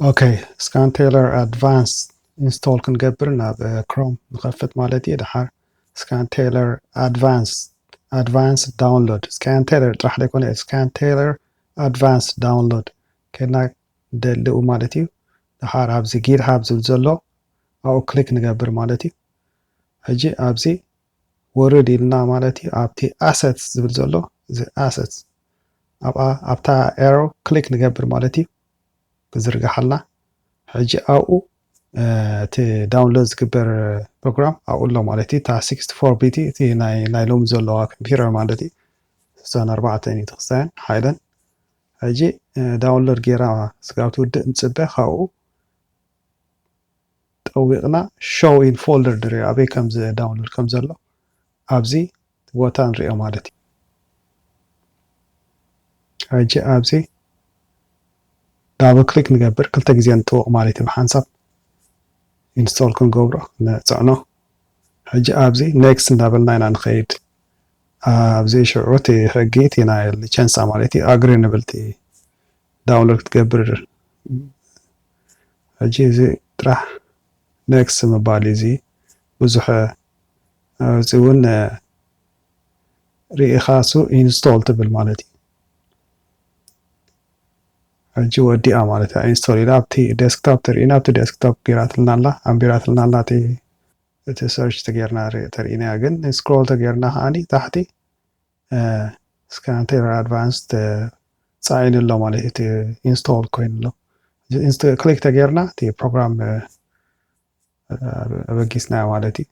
Okay, Scantailor Advanced install ክንገብር ናብ ክሮም ንኸፍት ማለት እዩ። ድሓር Scantailor Advanced Advanced download Scantailor ጥራሕ ዘይኮነ Scantailor Advanced download ከና ደልኡ ማለት እዩ። ድሓር ኣብዚ GitHub ዝብል ዘሎ ኣብኡ ክሊክ ንገብር ማለት እዩ። ሕጂ ኣብዚ ውርድ ኢልና ማለት እዩ። ኣብቲ assets ዝብል ዘሎ እዚ assets ኣብኣ ኣብታ arrow ክሊክ ንገብር ማለት እዩ። ክዝርግሓልና ሕጂ ኣብኡ እቲ download ዝግበር ፕሮግራም ኣብኡ ኣሎ ማለት እዩ። እታ sixty-four bit እቲ ናይ ናይ ሎሚ ዘለዋ ኮምፒውተር ማለት እዩ። ስሳን ኣርባዕተን እዩ ተኽሳያን ሓይለን ሕጂ download ጌራ ስጋብ ትውድእ ንፅበ ካብኡ ጠዊቕና show in folder ድሪዮ ኣበይ ከም download ከም ዘሎ ኣብዚ ቦታ ንሪኦ ማለት እዩ። ሕጂ ኣብዚ double click ንገብር ክልተ ግዜ ንጥውቕ ማለት እዩ። ብሓንሳብ install ክንገብሮ ንፅዕኖ። ሕጂ ኣብዚ next እንዳበልና ኢና ንኸይድ። ኣብዚ ሽዑ እቲ ሕጊ እቲ ናይ license ማለት እዩ agree ንብል እቲ download ክትገብር። ሕጂ እዚ ጥራሕ next ምባል እዩ። እዚ ብዙሕ ኣብዚ እውን ርኢኻ እሱ install ትብል ማለት እዩ። ሕጂ ወዲኣ ማለት እያ። Install ኢላ ኣብቲ desktop ትርኢና ኣብቲ desktop ጌራትልና ኣላ ኣንቢራትልና ኣላ እቲ እቲ search ተጌርና ተርኢናያ ግን scroll ተጌርና ከዓኒ ታሕቲ Scantailor Advanced ተጻዒኑ ኣሎ ማለት እዩ። እቲ install ኮይኑ ኣሎ። ክሊክ ተጌርና እቲ ፕሮግራም ኣበጊስናዮ ማለት እዩ።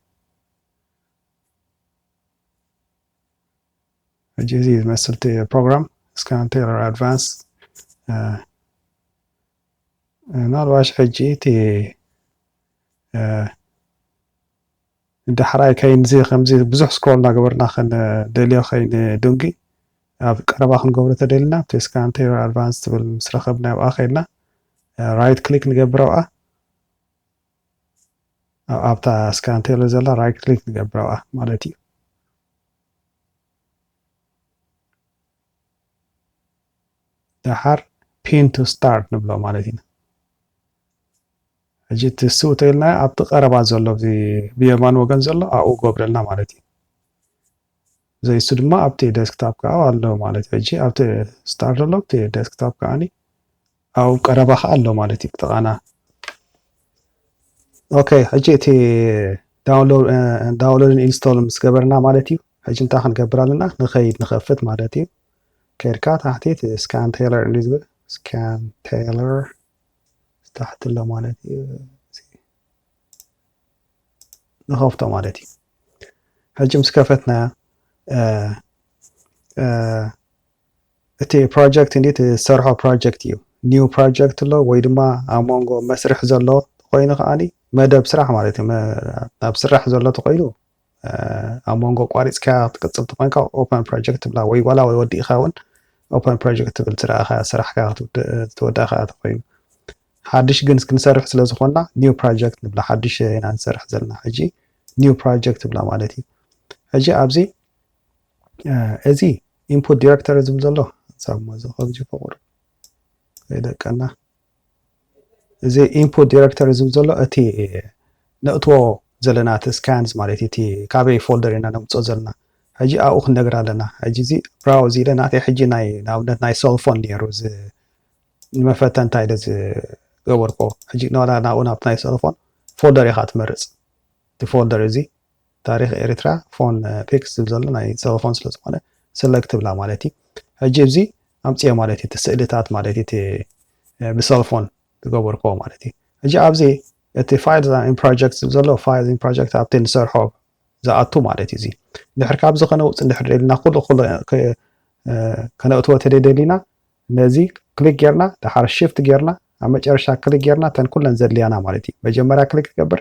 ሕጂ እዚ ዝመስል እቲ ፕሮግራም Scantailor Advanced ምናልባሽ ሕጂ እቲ ዳሕራይ ከይንዚ ከምዚ ብዙሕ scroll እናገበርና ክንደልዮ ከይንድንጊ ኣብ ቀረባ ክንገብሮ ተደሊና ኣብቲ Scantailor Advanced ትብል ምስ ረኸብና ኣብኣ ከይድና right click ንገብር ኣብኣ ኣብታ Scantailor ዘላ right click ንገብር ኣብኣ ማለት እዩ። ደሓር pin to start ንብሎ ማለት ኢና። ሕጂ እቲ ስው ተይልና ኣብቲ ቀረባ ዘሎ ብየማን ወገን ዘሎ ኣብኡ ገብረልና ማለት እዩ። ዘይሱ ድማ ኣብቲ desktop ከዓ ኣሎ ማለት እዩ። ሕጂ ኣብቲ start ዘሎ ኣብቲ desktop ከዓ ኣብ ቀረባ ከዓ ኣሎ ማለት እዩ። ጥቃና okay። ሕጂ እቲ download install ምስ ገበርና ማለት እዩ። ሕጂ እንታይ ክንገብር ኣለና? ንኸይድ ንኸፍት ማለት እዩ። ከይድካ ታሕቲ እቲ Scantailor እንዲ ዝብል Scantailor ታሕቲ ኣሎ ማለት እዩ። ንኸፍቶ ማለት እዩ። ሕጂ ምስ ከፈትና እቲ project እንዲ ትሰርሖ project እዩ። New project ኣሎ ወይ ድማ ኣብ መንጎ መስርሕ ዘሎ ተኮይኑ ከዓኒ መደብ ስራሕ ማለት እዩ። ናብ ስራሕ ዘሎ ተኮይኑ ኣብ መንጎ ቋሪፅካ ክትቅፅል ተኮይንካ open project ትብላ ወይ ዋላ ወይ ወዲእካ እውን open project ትብል ስራእካ ስራሕካ ትወዳእካ ተኮይኑ ሓድሽ ግን ክንሰርሕ ስለ ዝኾንና new project ንብላ። ሓድሽ ኢና ንሰርሕ ዘለና ሕጂ new project ትብላ ማለት እዩ። ሕጂ ኣብዚ እዚ input directory ዝብል ዘሎ ሳብ መዚ ከብዚ ፈቁር ከይደቀና እዚ input directory ዝብል ዘሎ እቲ ነእትዎ ዘለና እቲ scans ማለት እቲ ካበይ folder ኢና ነምፅኦ ዘለና ሕጂ ኣብኡ ክንነግር ኣለና። ሕጂ እዚ browse ኢለ ናተይ ሕጂ ናይ ንኣብነት ናይ cell phone ነይሩ እዚ ንመፈተንታ ኢለ ዝገበርክዎ ሕጂ ንዋላ ናብኡ ናብ ናይ cell phone folder ኢኻ ትመርፅ። እቲ folder እዚ ታሪኽ ኤርትራ phone pics ዝብል ዘሎ ናይ cell phone ስለ ዝኾነ select ትብላ ማለት እዩ። ሕጂ እዚ ኣምፅኦ ማለት እዩ እቲ ስእልታት ማለት እዩ እቲ ብ cell phone ዝገበርክዎ ማለት እዩ። ሕጂ ኣብዚ እቲ files in project ዝብል ዘሎ files in project ኣብቲ ንሰርሖ ዝኣቱ ማለት እዩ። እዚ ድሕር ካብዚ ከነውፅእ እንድሕር ደሊና ኩሉ ኩሉ ከነእትዎ ተደደሊና ነዚ click ጌርና ደሓር shift ጌርና ኣብ መጨረሻ click ጌርና እተን ኩለን ዘድልያና ማለት እዩ። መጀመርያ click ትገብር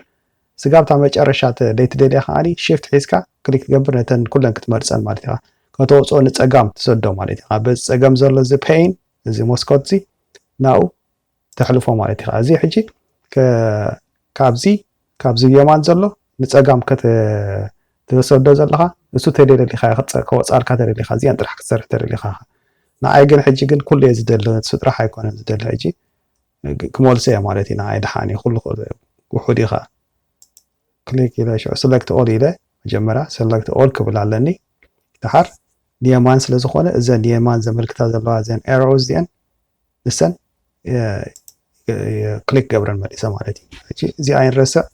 ስጋብታ መጨረሻ ደይ ትደልያ ከዓኒ shift ሒዝካ click ትገብር ነተን ኩለን ክትመርፀን ማለት ኢኻ። ከተውፅኦ ንፀጋም ትሰዶ ማለት ኢኻ። በዚ ፀገም ዘሎ እዚ pane እዚ መስኮት እዚ ናኡ ተሕልፎ ማለት ኢኻ። እዚ ሕጂ ካብዚ ካብዚ የማን ዘሎ ንፀጋም ትሰዶ ዘለኻ እሱ ተደለሊኻ ከወፃልካ ተደሊኻ እዚኣን ጥራሕ ክትሰርሕ ተደሊኻ። ንዓይ ግን ሕጂ ግን ኩሉ እየ ዝደሊ ንሱ ጥራሕ ኣይኮነን ዝደሊ ሕጂ ክመልሶ እየ ማለት እዩ። ንዓይ ደሓን እዩ፣ ኩሉ ውሑድ እዩ ከዓ። ክሊክ ኢለ ሽዑ select all ኢለ መጀመርያ select all ክብል ኣለኒ። ደሓር ንየማን ስለ ዝኾነ እዘን ንየማን ዘመልክታ ዘለዋ እዘን arrows እዚአን ንሰን ክሊክ ገብረን መሊሰ ማለት እዩ። ሕጂ እዚኣ ኣይንረስዕ፣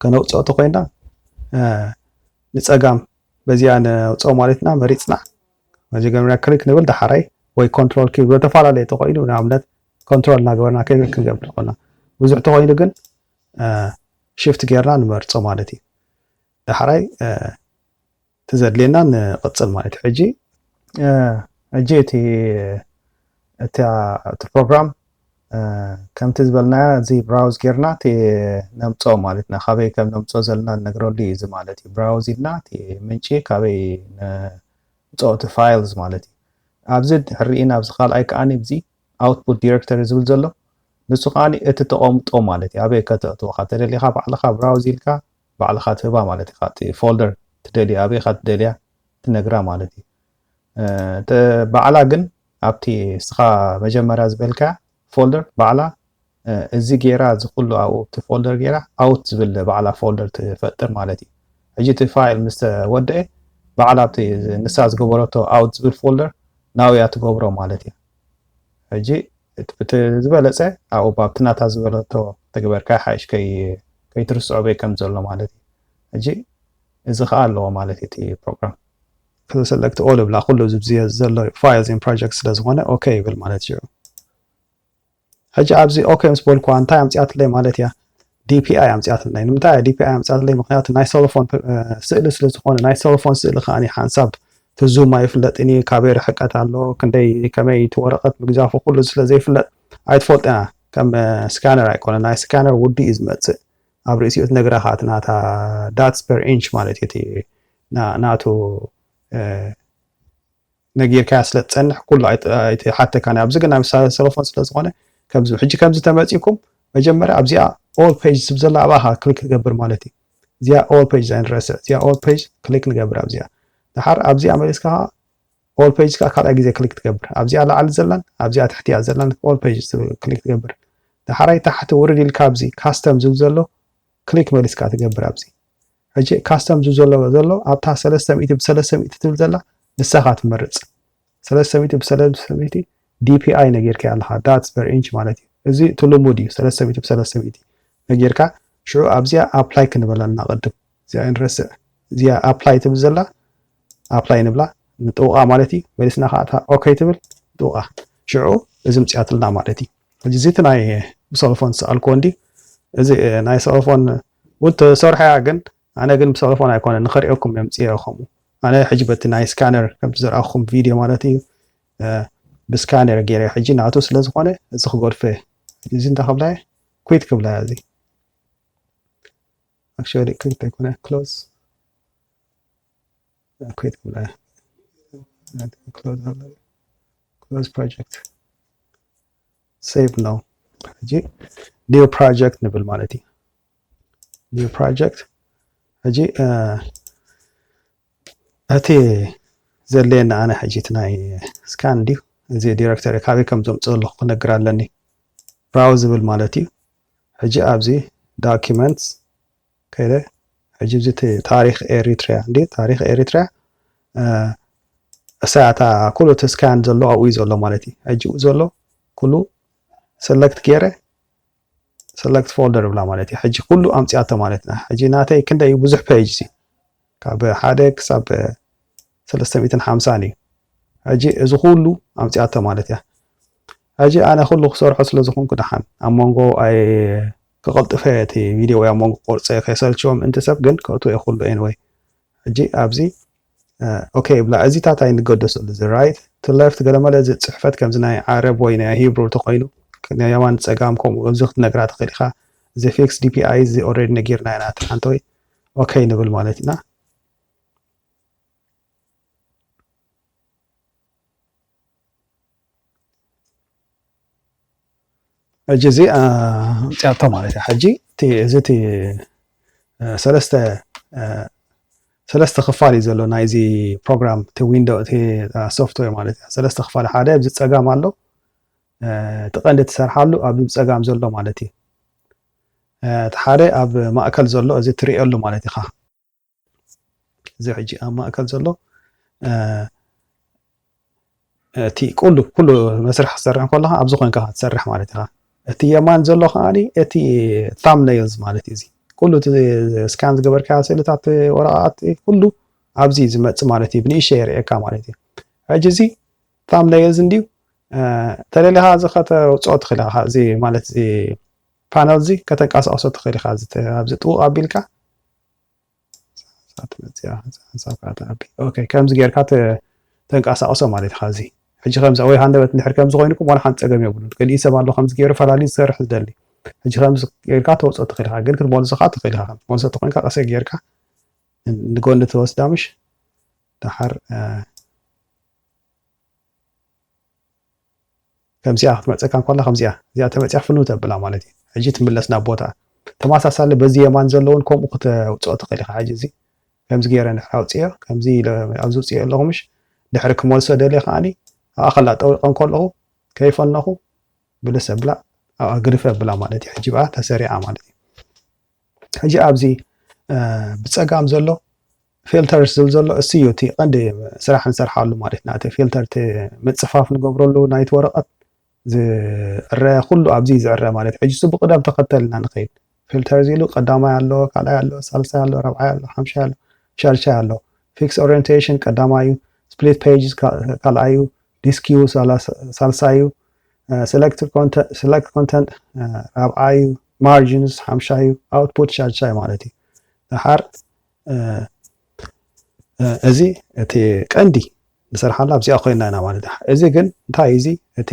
ከነውፅኦ ተኮይና ንፀጋም በዚኣ ነውፅኦ ማለት ኢና። መሪፅና መጀመርያ ክሊክ ንብል፣ ዳሕራይ ወይ ኮንትሮል ኪ፣ ዝተፈላለየ ተኮይኑ ንኣብነት ኮንትሮል እናገበርና ክሊክ ክንገብር ንኽእልና። ብዙሕ ተኮይኑ ግን ሽፍት ጌርና ንመርፆ ማለት እዩ። ዳሕራይ እቲ ዘድልየና ንቕፅል ማለት እዩ። ሕጂ ሕጂ እቲ እቲ ፕሮግራም ከምቲ ዝበልናዮ እዚ ብራውዝ ጌርና እቲ ነምፅኦ ማለት ኢና። ካበይ ከም ነምፅኦ ዘለና ንነግረሉ እዩ እዚ ማለት እዩ። ብራውዝ ኢልና እቲ ምንጪ ካበይ ነምፅኦ እቲ ፋይልስ ማለት እዩ። ኣብዚ ድሕሪ ርኢና ኣብዚ ካልኣይ ከዓኒ እዚ ኣውትፑት ዲሬክተሪ ዝብል ዘሎ ንሱ ከዓኒ እቲ ተቐምጦ ማለት እዩ። ኣበይ ከተእትወካ ተደሊኻ ባዕልኻ ብራውዝ ኢልካ ባዕልኻ ትህባ ማለት ኢኻ። እቲ ፎልደር ትደልዮ ኣበይ ኢኻ ትደልያ ትነግራ ማለት እዩ። ባዕላ ግን ኣብቲ እስኻ መጀመርያ ዝበልካ ፎልደር ባዕላ እዚ ጌራ እዚ ኩሉ ኣብኡ ኣብቲ ፎልደር ጌራ ኣውት ዝብል ባዕላ ፎልደር ትፈጥር ማለት እዩ። ሕጂ እቲ ፋይል ምስ ተወደአ ባዕላ ኣብቲ ንሳ ዝገበረቶ ኣውት ዝብል ፎልደር ናውያ ትገብሮ ማለት እዩ። ሕጂ እቲ ዝበለፀ ኣብኡ ኣብቲ ናታ ዝበለቶ ተግበርካ ሓይሽ ከይትርስዖ በይ ከም ዘሎ ማለት እዩ። ሕጂ እዚ ከዓ ኣለዎ ማለት እዩ እቲ ፕሮግራም። ሰለክት ኦል እብላ ኩሉ ኣብዚ ዘሎ ፋይልስ ን ፕሮጀክት ስለ ዝኾነ ኦኬ ይብል ማለት እዩ። ሕጂ ኣብዚ ኦኬ ምስ በልኩዋ እንታይ ኣምፅኣትለይ ማለት እያ? ዲፒኣይ ኣምፅኣትለይ። ንምንታይ እያ ዲፒኣይ ኣምፅኣትለይ? ምክንያቱ ናይ ሰለፎን ስእሊ ስለ ዝኾነ ናይ ሰለፎን ስእሊ ከዓ ሓንሳብ ትዙም ኣይፍለጥን እዩ። ካበይ ርሕቀት ኣሎ፣ ክንደይ ከመይ እቲ ወረቐት ምግዛፉ ኩሉ ስለ ዘይፍለጥ ኣይትፈልጥና። ከም ስካነር ኣይኮነ፣ ናይ ስካነር ውዲ እዩ ዝመፅእ። ኣብ ርእሲኡ ትነግረኻ እቲ ናታ ዳትስ ፐር ኢንች ማለት እዩ ናቱ ነጊርካያ ስለ ትጸንሕ ኩሉ ኣይትሓተካን። ኣብዚ ግን ናይ ሰለፎን ስለ ዝኾነ ከምዚ ሕጂ ከምዚ ተመጺኩም መጀመርያ ኣብዚኣ ኦል ፔጅ ስብ ዘላ ኣብኣ ክሊክ ትገብር ማለት እዩ። እዚኣ ኦል ፔጅ ኣይንረስዕ። እዚኣ ኦል ፔጅ ክሊክ ንገብር ኣብዚኣ። ድሓር ኣብዚኣ መሊስካ ኦል ፔጅ ከዓ ካልኣይ ግዜ ክሊክ ትገብር። ኣብዚኣ ላዕሊ ዘላን ኣብዚኣ ትሕቲያ ዘላን ኦል ፔጅ ክሊክ ትገብር። ድሓራይ ታሕቲ ውርድ ኢልካ ኣብዚ ካስተም ዝብል ዘሎ ክሊክ መሊስካ ትገብር ኣብዚ። ሕጂ ካስተም ዝብ ዘሎ ዘሎ ኣብታ ሰለስተ ሚእቲ ብሰለስተ ሚእቲ ትብል ዘላ ንሳኻ ትመርፅ። ሰለስተ ሚእቲ ብሰለስተ ሚእቲ ዲፒኣይ ነጊርካ ኣለኻ ዳትስ ፐር ኢንች ማለት እዩ። እዚ እቲ ልሙድ እዩ። ሰለስተ ሚእቲ ብሰለስተ ሚእቲ ነጊርካ ሽዑ ኣብዚኣ ኣፕላይ ክንበላ ንቕድም። እዚኣ ኣይንረስዕ። እዚኣ ኣፕላይ ትብል ዘላ ኣፕላይ ንብላ ንጥውቓ ማለት እዩ። መሊስና ከዓ እታ ኦኬ ትብል ጥውቓ ሽዑ እዚ ምፅኣትልና ማለት እዩ። ሕጂ እዚ እቲ ናይ ብሰለፎን ዝሰኣልክዎ እንዲ እዚ ናይ ሰለፎን እውን ተሰርሖ እያ ግን ኣነ ግን ብሰለፎን ኣይኮነ ንኸርእየኩም እየ ምፅኤ ከምኡ ኣነ ሕጂ በቲ ናይ ስካነር ከምቲ ዘርኣኹም ቪድዮ ማለት እዩ ብስካነር ገይረ ሕጂ ናቱ ስለ ዝኾነ እዚ ክገድፎ እየ እዚ እንታይ ክብላ እየ ኩይት ክብላ እያ እዚ actually ኩይት ኣይኮነ ክሎዝ ኩይት ክብላ እያ close project save ነው ሕጂ new project ንብል ማለት እዩ new project ሕጂ እቲ ዘድልየና ኣነ ሕጂ እቲ ናይ ስካን ድዩ እዚ ዲሬክተሪ ካበይ ከም ዘምፅእ ኣለኩ ክነግር ኣለኒ browse ዝብል ማለት እዩ ሕጂ ኣብዚ documents ከይደ ሕጂ እዚ ታሪክ ኤሪትሪያ እንዲ ታሪክ ኤሪትሪያ እሳያታ ኩሉ እቲ ስካን ዘሎ ኣብኡ እዩ ዘሎ ማለት እዩ ሕጂ ኡ ዘሎ ኩሉ ሰለክት ገይረ ሰለክት ፎልደር ብላ ማለት እዩ ሕጂ ኩሉ ኣምፅኣቶ ማለት ና ሕጂ ናተይ ክንደይ ብዙሕ ፔጅ ሲ ካብ ሓደ ክሳብ ሰለስተ ሚእትን ሓምሳን እዩ ሕጂ እዚ ኩሉ ኣምፅኣቶ ማለት እያ ሕጂ ኣነ ኩሉ ክሰርሖ ስለ ዝኾንኩ ደሓን ኣብ መንጎ ኣይ ክቐልጥፈ እቲ ቪድዮ ወይ ኣብ መንጎ ቆርፀ ከይሰልችዎም ምእንቲ ሰብ ግን ከእትዎ እየ ኩሉ anyway ሕጂ ኣብዚ ኦኬ ይብላ እዚታት ኣይንገደሰሉ እዚ right to left ገለመለ እዚ ፅሕፈት ከምዚ ናይ ዓረብ ወይ ናይ ሂብሩ ተኮይኑ ናይ የማን ፀጋም ከምኡ እዚ ክትነግራ ትኽእል ኢኻ እዚ fix DPI እዚ already ነጊርና ኢና እቲ ሓንቲ ወይ ኦኬ ንብል ማለት ኢና ሕጂ እዚ ኣምፅኣቶ ማለት እዩ ሕጂ እዚ እቲ ሰለስተ ሰለስተ ክፋል እዩ ዘሎ ናይዚ ፕሮግራም እቲ ዊንዶ እቲ ሶፍትዌር ማለት እዩ ሰለስተ ክፋል ሓደ ኣብዚ ፀጋም ኣሎ እቲ ቀንዲ ትሰርሓሉ ኣብ ብጸጋም ዘሎ ማለት እዩ። እቲ ሓደ ኣብ ማእከል ዘሎ እዚ ትርእየሉ ማለት ኢኻ። እዚ ሕጂ ኣብ ማእከል ዘሎ እቲ ኩሉ ኩሉ መስርሕ ክትሰርሕ ከለኻ ኣብዚ ኮይንካ ክትሰርሕ ማለት ኢኻ። እቲ የማን ዘሎ ከዓኒ እቲ thumbnails ማለት እዩ። እዚ ኩሉ እቲ ስካን ዝገበርካዮ ስእልታት ወረቓቕቲ ኩሉ ኣብዚ እዩ ዝመጽእ ማለት እዩ። ብንእሽተይ የርእየካ ማለት እዩ። ሕጂ እዚ thumbnails እንድዩ ተደሊኻ እዚ ከተውፅኦ ትኽእል ኢኻ። እዚ ማለት እዚ ፓነል እዚ ከተንቀሳቕሶ ትኽእል ኢኻ። ኣብዚ ጥውቕ ኣቢልካ ከምዚ ጌርካ ተንቀሳቕሶ ማለት ኢኻ። እዚ ሕጂ ከምዚ ወይ ሃንደበት እንድሕር ከምዚ ኮይኑኩም ዋላ ሓንቲ ፀገም የብሉን። ገሊኡ ሰብ ኣሎ ከምዚ ገይሩ ፈላልዩ ዝሰርሕ ዝደሊ። ሕጂ ከምዚ ጌርካ ተውፅኦ ትኽእል ኢኻ፣ ግን ክትመልሶ ከዓ ትኽእል ኢኻ። ክትመልሶ ተኮይንካ ቀሰ ጌርካ ንጎኒ ትወስዳ ምሽ ደሓር ከምዚኣ ክትመፀካ እንኮላ ከምዚኣ እዚኣ ተመፅያ ፍንው ተብላ ማለት እዩ። ሕጂ ትምለስ ናብ ቦታ ተመሳሳሊ በዚ የማን ዘለውን ከምኡ ክተውፅኦ ትኽእል ኢኻ። ሕጂ እዚ ከምዚ ገይረ እንድሕር ኣውፅዮ ከምዚ ኣብዚ ውፅኦ ኣለኹ ምሽ ድሕሪ ክመልሶ ደልየ ከዓኒ ኣብኣ ከላ ጠዊቐ እንከለኹ ከይፈነኹ ብልስ ኣብላ ኣብኣ ግድፈ ኣብላ ማለት እዩ። ሕጂ ብኣ ተሰሪዓ ማለት እዩ። ሕጂ ኣብዚ ብፀጋም ዘሎ ፊልተርስ ዝብል ዘሎ እሱ እዩ እቲ ቀንዲ ስራሕ ንሰርሓሉ ማለት ኢና። እቲ ፊልተር እቲ ምፅፋፍ ንገብረሉ ናይቲ ወረቐት ዝዕረ ኩሉ ኣብዚ ዝዕረ ማለት እዩ። ሕጂ እሱ ብቅደም ተኸተል ኢና ንኸይድ። ፊልተር ኢሉ ቀዳማይ ኣሎ፣ ካልኣይ ኣሎ፣ ሳልሳይ ኣሎ፣ ራብዓይ ኣሎ፣ ሓምሻይ ኣሎ፣ ሻድሻይ ኣሎ። ፊክስ ኦሪየንቴሽን ቀዳማይ እዩ። ስፕሊት ፔጅስ ካልኣይ እዩ። ዲስኪው ሳልሳይ እዩ። ሰለክት ኮንተንት ራብዓይ እዩ። ማርጂንስ ሓምሻይ እዩ። ኣውትፑት ሻድሻይ ማለት እዩ። ደሓር እዚ እቲ ቀንዲ ንሰርሓላ ኣብዚኣ ኮይና ኢና ማለት እዩ። እዚ ግን እንታይ እዚ እቲ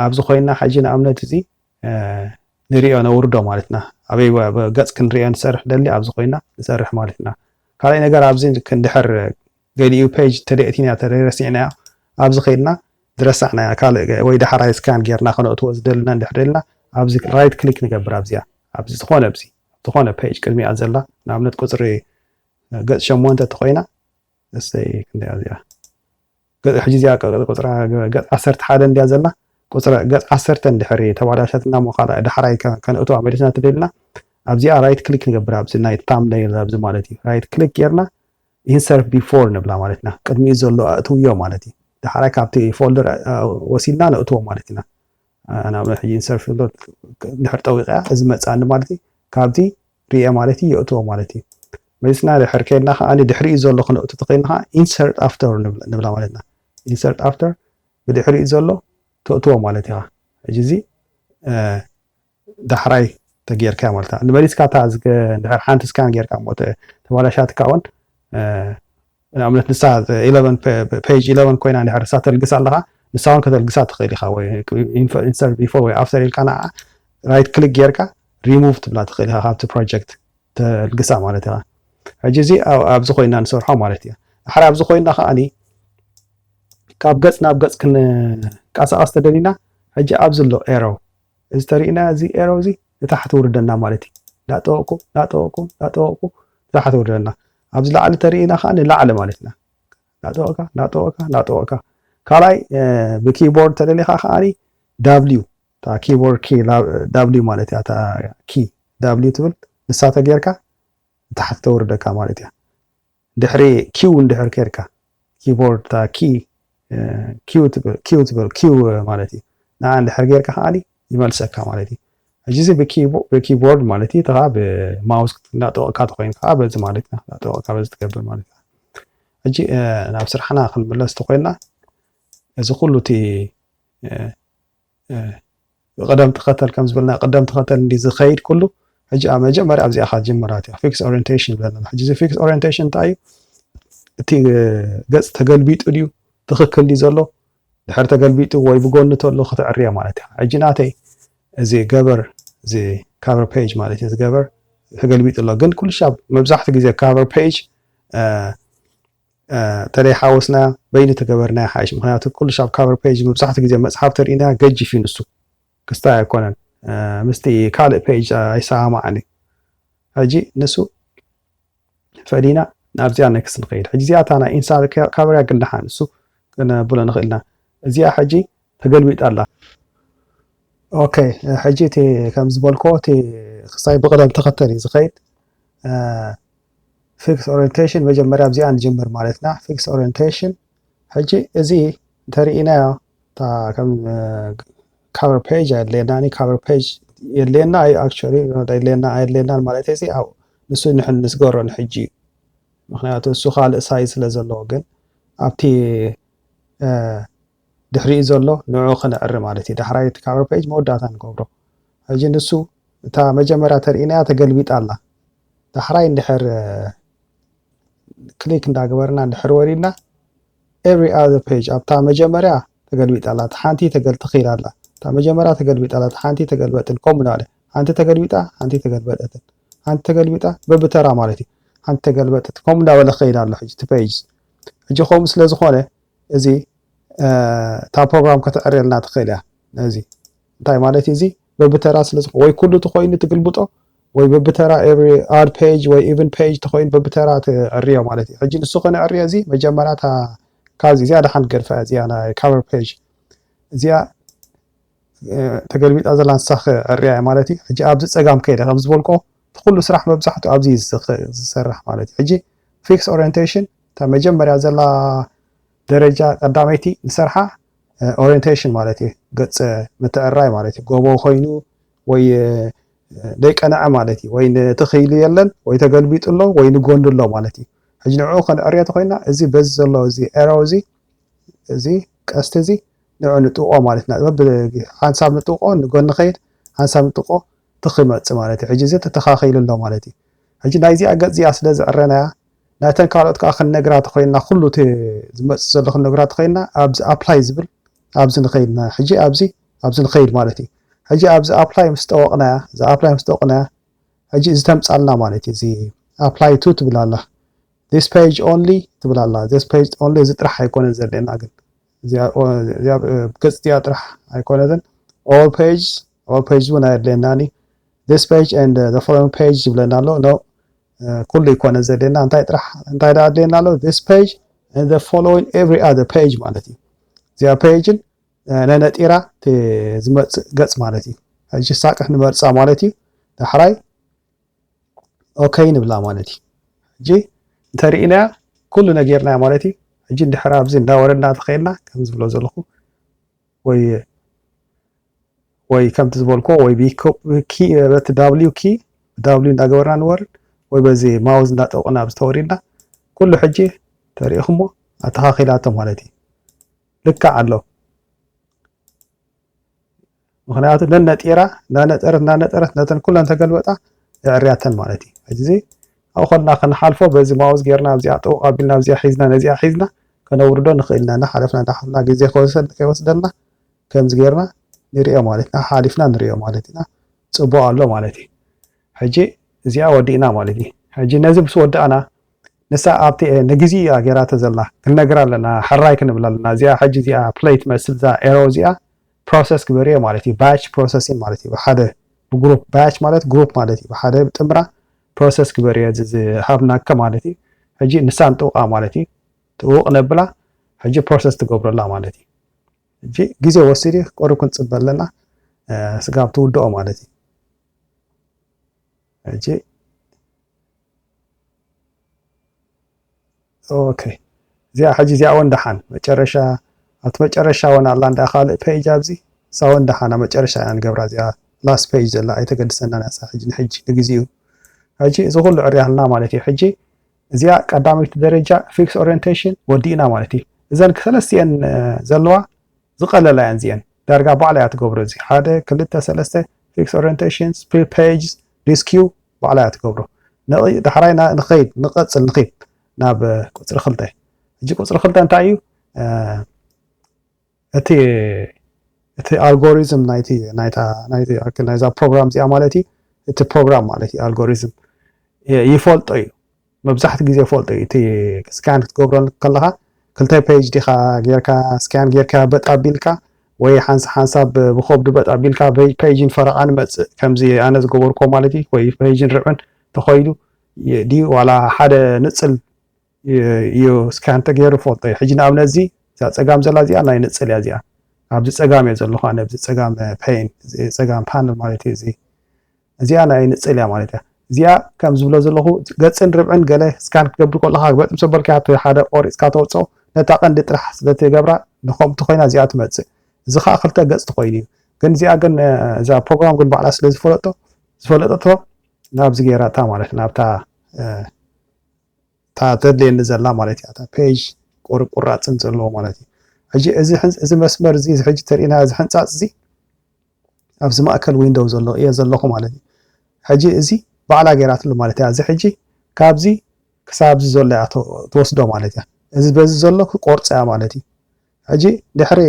ኣብዚ ኮይና ሕጂ ንኣብነት እዚ ንሪኦ ነውርዶ ማለት ኢና። ኣበይ ገፅ ክንሪኦ ንሰርሕ ደሊ ኣብዚ ኮይና ንሰርሕ ማለት ኢና። ካልኣይ ነገር ኣብዚ ክንድሕር ገሊኡ ፔጅ ተደእቲና ተረሲዕናያ ኣብዚ ከይድና ዝረሳዕናያ ካልእ ወይ ዳሕራይ ስካን ጌርና ከነእትዎ ዝደልና እንድሕር ደልና ኣብዚ ራይት ክሊክ ንገብር ኣብዚኣ ኣብዚ ዝኾነ ኣብዚ ዝኾነ ፔጅ ቅድሚኣ ዘላ ንኣብነት ቁፅሪ ገፅ ሸሞንተ ተኮይና እሰይ ክንደያ እዚኣ ገፅ ሕጂ እዚኣ ቁፅራ ገፅ ዓሰርተ ሓደ እንድያ ዘላ ቁፅሪ ገፅ ዓሰርተ እንድሕር ተባላሸትና እሞ ካልእ ዳሕራይ ከነእትዋ መሊስና ተደልና ኣብዚኣ ራይት ክሊክ ንገብር ኣብዚ ናይ ታምነይል ኣብዚ ማለት እዩ ራይት ክሊክ ጌርና ኢንሰርት ቢፎር ንብላ ማለት ኢና። ቅድሚኡ ዘሎ ኣእትውዮ ማለት እዩ። ዳሕራይ ካብቲ ፎልደር ወሲድና ነእትዎ ማለት ኢና። ንኣብነት ሕጂ ኢንሰርት ፎልደር እንድሕር ጠዊቐያ እዚ መፅኣኒ ማለት እዩ። ካብዚ ሪኤ ማለት እዩ የእትዎ ማለት እዩ። መሊስና ድሕር ከይድና ከዓ ድሕሪኡ ዘሎ ክነእቱ ተኸይድና ከዓ ኢንሰርት ኣፍተር ንብላ ማለት ኢና። ኢንሰርት ኣፍተር ብድሕሪኡ ዘሎ ተእትዎ ማለት ኢኻ። ሕጂ እዚ ዳሕራይ ተጌርካ ማለት ንመሊስካ እታ ድሕር ሓንቲ ስካን ጌርካ እሞ ተባላሻትካ እውን ንኣብነት ንሳ ፔጅ ኢለቨን ኮይና ድሕር ንሳ ተልግሳ ኣለካ ንሳ እውን ከተልግሳ ትኽእል ኢኻ ወይ ኢንሰርት ቢፎር ወይ ኣፍተር ኢልካ ንዓ ራይት ክሊክ ጌርካ ሪሙቭ ትብላ ትኽእል ኢኻ ካብቲ ፕሮጀክት ተልግሳ ማለት ኢኻ ሕጂ እዚ ኣብዚ ኮይና ንሰርሖ ማለት እዩ ድሓር ኣብዚ ኮይና ከዓኒ ካብ ገፅ ናብ ገፅ ክንቀሳቀስ ተደሊና ሕጂ ኣብዚ ኣሎ ኤሮ እዚ ተሪእና እዚ ኤሮ እዚ ንታሕቲ ውርደና ማለት እዩ። ዳጠወቁ ዳጠወቁ ዳጠወቁ ንታሕቲ ውርደና ኣብዚ ላዕሊ ተሪእና ከዓ ንላዕሊ ማለት ኢና። ዳጠወቅካ ዳጠወቅካ ዳጠወቅካ ካልኣይ ብኪቦርድ ተደሊካ ከዓ ዳብሊው ኪቦርድ ዳብሊው ማለት እያ ኪ ዳብሊው ትብል ንሳ ተጌርካ ንታሕቲ ተውርደካ ማለት እያ። ድሕሪ ኪው እንድሕር ኬድካ ኪቦርድ ኪ ኪው ትብል ኪው ትብል ኪው ማለት እዩ። ንዓ እንድሕር ጌርካ ከዓኒ ይመልሰካ ማለት እዩ። ሕጂ እዚ ብኪቦርድ ማለት እዩ። ተኻ ብማውስ እናጠወቅካ ተኮይኑ ከዓ በዚ ማለት እዩ። እናጠወቅካ በዚ ትገብር ማለት እዩ። ሕጂ ናብ ስራሕና ክንምለስ ተኮይንና እዚ ኩሉ እቲ ቅደም ተኸተል ከም ዝበልና ቅደም ተኸተል እንዲ ዝኸይድ ኩሉ ሕጂ ኣብ መጀመርያ ኣብዚኣ ካ ጅምራት እያ fixed orientation ብለና ሕጂ እዚ fixed orientation እንታይ እዩ እቲ ገፅ ተገልቢጡ ድዩ ትኽክል ድዩ ዘሎ ድሕር ተገልቢጡ ወይ ብጎኒ ተሎ ክትዕርያ ማለት እያ ሕጂ ናተይ እዚ ገበር እዚ cover page ማለት እዩ ገበር ተገልቢጡ ኣሎ ግን ኩሉ ሻብ መብዛሕትኡ ግዜ cover page ተለይ ሓወስና በይኑ ተገበርና ሓይሽ ምክንያቱ ኩሉ ሻብ cover page መብዛሕትኡ ግዜ መፅሓፍ ተርእና ገጅፍ እዩ ንሱ ክስታይ ኣይኮነን ምስቲ ካልእ page ኣይሰማማዕን እዩ ሕጂ ንሱ ፈሊና ናብዚኣ next ንኸይድ ሕጂ እዚኣ እታ ናይ ኢንስታ cover እያ ግን ደሓን ንሱ ክነብሎ ንኽእል ኢና እዚኣ ሕጂ ተገልቢጣ ኣላ። ኦኬ፣ ሕጂ እቲ ከም ዝበልኮ እቲ ክሳይ ብቕደም ተኸተል እዩ ዝኸይድ። ፊክስ ኦሪንቴሽን መጀመርያ ኣብዚኣ ንጀምር ማለትና። ፊክስ ኦሪንቴሽን ሕጂ እዚ እንተርኢናዮ እታ ከም ካቨር ፔጅ ኣየድልየና ኒ ካቨር ፔጅ የድልየና እዩ። ኣክቹዋሊ የድልየና ኣየድልየናን ማለት እዚ ኣብ ንሱ ንሕን ንስገሮ ንሕጂ እዩ። ምክንያቱ እሱ ካልእ ሳይዝ ስለ ዘለዎ ግን ኣብቲ ድሕሪኡ ዘሎ ንዑ ክነዕሪ ማለት እዩ። ዳሕራይ እቲ ካቨር ፔጅ መወዳእታ ንገብሮ። ሕጂ ንሱ እታ መጀመርያ ተርእናያ ተገልቢጣ ኣላ። ዳሕራይ እንድሕር ክሊክ እንዳገበርና እንድሕር ወሪድና every other page ኣብታ መጀመርያ ተገልቢጣ ኣላ። እታ ሓንቲ ተገል ትኽእል ኣላ። እታ መጀመርያ ተገልቢጣ ኣላ። እታ ሓንቲ ተገልበጥን ከምኡ እናበለ ሓንቲ ተገልቢጣ ሓንቲ ተገልበጠትን ሓንቲ ተገልቢጣ በብተራ ማለት እዩ። ሓንቲ ተገልበጠት ከምኡ እንዳበለ ክኸይድ ኣሎ። ሕጂ እቲ ፔጅ ሕጂ ከምኡ ስለ ዝኾነ እዚ እታ ፕሮግራም ከተዕርየልና ትኽእል እያ። ነዚ እንታይ ማለት እዩ? እዚ በብተራ ስለ ዝኾ ወይ ኩሉ ተኮይኑ ትግልብጦ ወይ በብተራ every odd page ወይ even page ተኮይኑ በብተራ ትዕርዮ ማለት እዩ። ሕጂ ንሱ ከነዕርዮ እዚ መጀመርያ እታ ካብዚ እዚኣ ደሓን ገድፋ እዚኣ ናይ cover page እዚኣ ተገልቢጣ ዘላ ንሳ ክዕርያ እያ ማለት እዩ። ሕጂ ኣብዚ ጸጋም ከይደ ከም ዝበልኮ እቲ ኩሉ ስራሕ መብዛሕትኡ ኣብዚ እዩ ዝሰርሕ ማለት እዩ። ሕጂ ፊክስ ኦሪንቴሽን እታ መጀመርያ ዘላ ደረጃ ቀዳመይቲ ንሰርሓ ኦሪንቴሽን ማለት እዩ። ገጽ ምትዕራይ ማለት እዩ። ጎቦ ኮይኑ ወይ ደይቀንዐ ማለት እዩ። ወይ ንትኽኢሉ የለን ወይ ተገልቢጡ ኣሎ ወይ ንጎኒ ኣሎ ማለት እዩ። ሕጂ ንዕኡ ከነዕርዮ ተኮይና እዚ በዚ ዘሎ እዚ ኤሮ እዚ እዚ ቀስቲ እዚ ንዑ ንጥቆ ማለት ኢና። ሓንሳብ ንጥቆ ንጎኒ ኸይድ ሓንሳብ ንጥቆ ትኽ ይመጽእ ማለት እዩ። ሕጂ እዚ ተተኻኺሉ ኣሎ ማለት እዩ። ሕጂ ናይዚኣ ገጽ እዚኣ ስለ ዝዕረናያ ናይተን ካልኦት ከዓ ክንነግራ ተኮይንና ኩሉ እቲ ዝመጽእ ዘሎ ክንነግራ ተኮይንና ኣብዚ ኣፕላይ ዝብል ኣብዚ ንኸይድ ሕጂ ኣብዚ ኣብዚ ንኸይድ ማለት እዩ። ሕጂ ኣብዚ ኣፕላይ ምስ ጠወቕናያ እዚ ኣፕላይ ምስ ጠወቕናያ ሕጂ እዚ ተምጻልና ማለት እዩ። እዚ ኣፕላይ ቱ ትብል ኣላ። This page only ትብል ኣላ። This page only እዚ ጥራሕ ኣይኮነን ዘለና ግን እዚኣ ገጽ እዚኣ ጥራሕ ኣይኮነትን። All page all page እውን ኣየድልየናኒ። This page and the following page ዝብለና ኣሎ። No ኩሉ ይኮነ ዘድልየና እንታይ ጥራሕ እንታይ ደኣ ኣድልየና ኣሎ? This page and the following every other page ማለት እዩ። እዚኣ ፔጅን ነነጢራ ዝመፅእ ገፅ ማለት እዩ። ሕጂ ሳቅሕ ንመርፃ ማለት እዩ። ዳሕራይ ኦኬ ንብላ ማለት እዩ። ሕጂ እንተርኢናያ ኩሉ ነጌርናያ ማለት እዩ። ሕጂ እንድሕር ኣብዚ እንዳወረድና ተኸይድና ከም ዝብሎ ዘለኹ ወይ ወይ ከምቲ ዝበልኮ ወይ ኪ በቲ ዳብሊው ኪ ዳብሊው እንዳገበርና ንወርድ ወይ በዚ ማውዝ እንዳጠውቕና ኣብዚ ተወሪድና ኩሉ ሕጂ ተሪኢኹሞ ኣተኻኺላቶ ማለት እዩ። ልክዕ ኣሎ። ምክንያቱ ነነጢራ እናነጠረት እናነጠረት ነተን ኩለን ተገልበጣ የዕርያተን ማለት እዩ። ሕጂ እዚ ኣብኡ ከድና ክንሓልፎ በዚ ማውዝ ጌርና ኣብዚኣ ጥውቕ ኣቢልና ኣብዚኣ ሒዝና ነዚኣ ሒዝና ከነውርዶ ንኽእል ኢና። እናሓለፍና እናሓለፍና ግዜ ከይወስደልና ከምዚ ጌርና ንሪኦ ማለት ኢና። ሓሊፍና ንሪኦ ማለት ኢና። ፅቡቅ ኣሎ ማለት እዩ። ሕጂ እዚኣ ወዲእና ማለት እዩ። ሕጂ ነዚ ምስ ወዳእና ንሳ ኣብቲ ንግዜኡ እያ ጌራቶ ዘላ ክንነግራ ኣለና። ሕራይ ክንብል ኣለና። እዚኣ ሕጂ እዚኣ ፕለይ ትመስል እዛ ኤሮ እዚኣ ፕሮሰስ ግበርዮ ማለት እዩ። ባች ፕሮሰሲንግ ማለት እዩ። ብሓደ ብግሩፕ ባች ማለት ግሩፕ ማለት እዩ። ብሓደ ብጥምራ ፕሮሰስ ግበርዮ እዚ ዝሃብናከ ማለት እዩ። ሕጂ ንሳ ንጥውቃ ማለት እዩ። ጥውቕ ነብላ ሕጂ ፕሮሰስ ትገብረላ ማለት እዩ። ሕጂ ግዜ ወሲዱ ቁሩብ ክንፅበ ኣለና። ስጋብ ትውድኦ ማለት እዩ። ሕጂ ኦኬ እዚኣ ሕጂ እዚኣ እውን ደሓን መጨረሻ ኣብቲ መጨረሻ እውን ኣላ እንዳ ካልእ ፔጅ ኣብዚ እሳ እውን ደሓን ኣብ መጨረሻ እያ ንገብራ እዚኣ ላስት ፔጅ ዘላ ኣይተገድሰናን እያ እሳ ሕጂ ንሕጂ ንግዚኡ ሕጂ እዚ ኩሉ ዕርያልና ማለት እዩ። ሕጂ እዚኣ ቀዳመይቲ ደረጃ ፊክስ ኦሪንቴሽን ወዲእና ማለት እዩ። እዘን ሰለስቲአን ዘለዋ ዝቐለላ እየን እዚአን ዳርጋ ባዕላ እያ ትገብሮ። እዚ ሓደ ክልተ ሰለስተ ፊክስ ኦሪንቴሽን ስፕሊት ፔጅ ዲስኪው ባዕላ እያ ትገብሮ። ዳሕራይ ንኸይድ ንቐፅል ንኽድ ናብ ቁፅሪ ክልተ። ሕጂ ቁፅሪ ክልተ እንታይ እዩ? እቲ እቲ ኣልጎሪዝም ናይቲ ናይታ ናይቲ ናይዛ ፕሮግራም እዚኣ ማለት እዩ። እቲ ፕሮግራም ማለት እዩ ኣልጎሪዝም ይፈልጦ እዩ። መብዛሕትኡ ግዜ ይፈልጦ እዩ። እቲ ስካን ክትገብሮ ከለኻ ክልተ ፔጅ ዲኻ ጌርካ ስካን ጌርካ በጥ ኣቢልካ ወይ ሓንሳ ሓንሳብ ብኸብዱ በጥ ኣቢልካ ፔጅን ፈረቓን ይመፅእ። ከምዚ ኣነ ዝገበርኮ ማለት እዩ። ወይ ፔጅን ርብዕን ተኸይዱ ድዩ ዋላ ሓደ ንፅል እዩ ስካን ተገይሩ ይፈልጦ እዩ። ሕጂ ንኣብነት እዚ እዛ ፀጋም ዘላ እዚኣ ናይ ንፅል እያ እዚኣ ኣብዚ ጸጋም እየ ዘለኹ ኣነ፣ ኣብዚ ጸጋም ፔን፣ እዚ ጸጋም ፓነል ማለት እዩ። እዚ እዚኣ ናይ ንጽል እያ ማለት እያ። እዚኣ ከም ዝብሎ ዘለኹ ገጽን ርብዕን ገለ ስካን ክትገብር ከለኻ በጥም ሰበልካ እቲ ሓደ ቆሪጽካ ተውጽኦ ነታ ቀንዲ ጥራሕ ስለ ትገብራ ንኸምቲ ኮይና እዚኣ ትመጽእ። እዚ ኸኣ ክልተ ገጽ ትኾይኑ እዩ። ግን እዚኣ ግን እዛ ፕሮግራም ግን ባዕላ ስለ ዝፈለጦ ዝፈለጠቶ ናብዚ ገይራታ ማለት ናብታ እታ ተድልየኒ ዘላ ማለት እያ። እታ ፔጅ ቁርቁራፅን ዘለዎ ማለት እዩ። ሕጂ እዚ ሕን- እዚ መስመር እዚ እዚ ሕጂ ተሪእና እዚ ሕንፃፅ እዚ ኣብዚ ማእከል ዊንዶው ዘሎ እየ ዘለኹ ማለት እዩ። ሕጂ እዚ ባዕላ ገይራትሉ ማለት እያ። እዚ ሕጂ ካብዚ ክሳብ ኣብዚ ዘሎ እያ ትወ- ትወስዶ ማለት እያ። እዚ በዚ ዘሎ ክቆርፃ እያ ማለት እዩ። ሕጂ ድሕሪ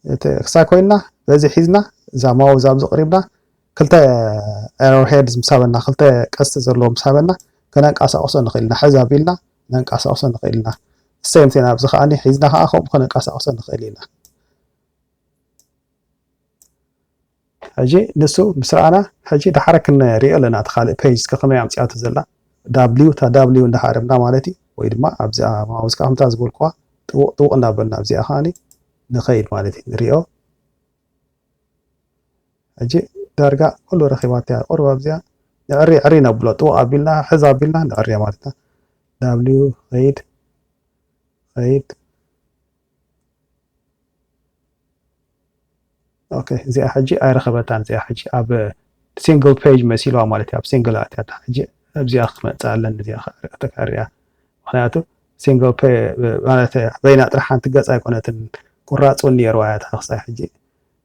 እቲ ክሳብ ኮይንና በዚ ሒዝና እዛ ማውዝ ኣብዚ ቅሪብና ክልተ ኤሮ ሄድስ ምስ ሃበና ክልተ ቀስቲ ዘለዎ ምስ ሃበና ከነንቀሳቕሶ ንኽእል ኢና። ሕዝ ኣቢልና ነንቀሳቕሶ ንኽእል ኢና። ሰም ቲን ኣብዚ ከዓኒ ሒዝና ከዓ ከምኡ ከነንቀሳቕሶ ንኽእል ኢና። ሕጂ ንሱ ምስ ረኣና ሕጂ ዳሓረ ክንሪኦ ኣለና እቲ ካልእ ፔጅ እስከ ከመይ ኣምፅኣቶ ዘላ ዳብሊው እታ ዳብሊው እንዳሃረምና ማለት እዩ። ወይ ድማ ኣብዚኣ ማውስ ከዓ ከምታ ዝበልኩዋ ጥውቕ ጥውቕ እንዳበልና ኣብዚኣ ከዓኒ ንኸይድ ማለት እዩ። ንሪኦ ሕጂ ዳርጋ ኩሉ ረኺባትያ ቁሩብ ኣብዚኣ ንዕሪ ዕሪ ነብሎ ጥውቕ ኣቢልና ሕዝ ኣቢልና ንዕርያ ማለት ኢና። ዳብሊው ኸይድ ኸይድ ኦኬ እዚኣ ሕጂ ኣይረኸበታን። እዚኣ ሕጂ ኣብ ሲንግል ፔጅ መሲልዋ ማለት እዩ። ኣብ ሲንግል ኣትያታ ሕጂ ኣብዚኣ ክትመፅእ ኣለኒ እዚኣ ተካርያ ምክንያቱ ሲንግል ፔ ማለት በይና ጥራሕ ሓንቲ ገፅ ኣይኮነትን። ቁራፅ እውን ነይርዋ እያ ተክሳይ ሕጂ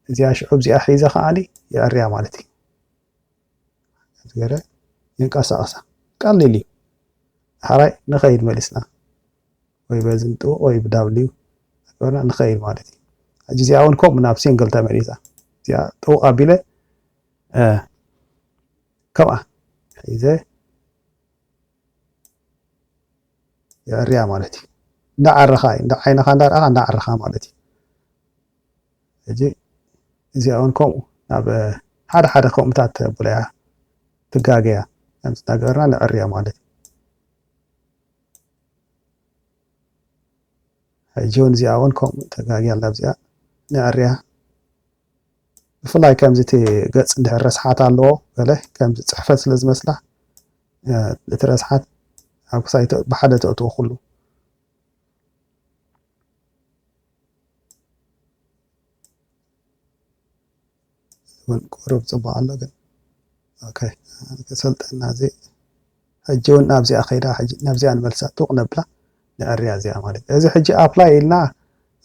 እዚኣ ሽዑ እዚኣ ሒዘ ከዓኒ የዕርያ ማለት እዩ። ገረ ይንቀሳቐሳ ቀሊል እዩ። ሓራይ ንኸይድ መሊስና ወይ በዚ ንጥውቕ ወይ ብዳብሊው ገርና ንኸይድ ማለት እዩ። ሕጂ እዚኣ እውን ከምኡ ናብ ሲንግል ተመሊሳ እዚኣ ጥውቕ ኣቢለ ከምኣ ሒዘ የዕርያ ማለት እዩ። እንዳዓረኻ እዩ እንዳ ዓይንኻ እንዳረኣኻ እንዳዓረኻ ማለት እዩ። ሕጂ እዚኣ እውን ከምኡ ናብ ሓደ ሓደ ከምኡታት ተብለያ ትጋገያ ከምዚ እናገበርና ነዕርያ ማለት እዩ። ሕጂ እውን እዚኣ እውን ከምኡ ተጋግያ ኣላ እዚኣ ነዕርያ። ብፍላይ ከምዚ እቲ ገጽ እንድሕር ረስሓት ኣለዎ ገለ ከምዚ ጽሕፈት ስለ ዝመስላ እቲ ረስሓት ኣብ ክሳይ ብሓደ ተእትዎ ኩሉ እውን ቁሩብ ጽቡቕ ኣሎ ግን ኦኬ ክሰልጠና እዚ ሕጂ እውን ናብዚኣ ከይዳ ሕጂ ናብዚኣ ንመልሳ ጡቕ ነብላ ንዕርያ እዚኣ ማለት እዚ ሕጂ ኣፕላይ ኢልና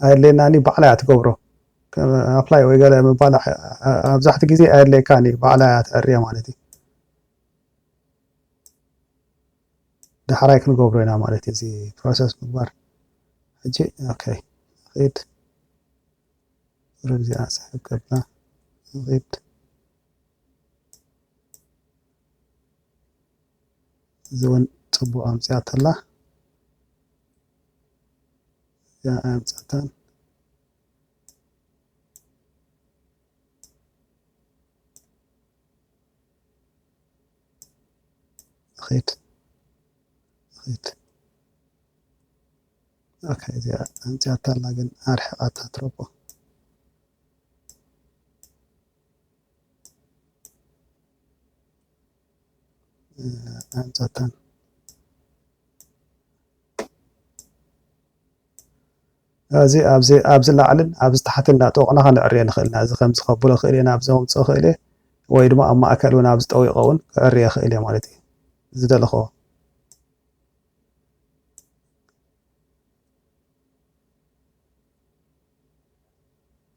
ኣየድለየናኒ ባዕላ እያ ትገብሮ ኣፕላይ ወይ ገለ ምባል ኣብዛሕቲ ግዜ ኣየድለየካን እዩ ባዕላ እያ ትዕርያ ማለት እዩ ዳሕራይ ክንገብሮ ኢና ማለት እዩ እዚ ፕሮሰስ ምግባር ሕጂ ኦኬ ድ ርብዚኣ ስሕብ ከብላ ድ እዚ እውን ፅቡቅ ኣምፅኣተላ እዚኣ ኣምፅኣታን ድ ድ እዚኣ ኣምፅኣታላ ግን ኣርሕቃታ ትረቦ ኣምፀታን እዚ ኣብዚ ኣብዚ ላዕልን ኣብዚ ታሕቲ እንዳጠወቕና ክንዕርዮ ንኽእል ኢና። እዚ ከምዚ ከብሎ ክእል እየ፣ ናብዚ ከምፅኦ ክእል እየ፣ ወይ ድማ ኣብ ማእከል እውን ኣብዚ ጠዊቐ እውን ክዕርዮ ክእል እየ ማለት እዩ። ዝደለኽዎ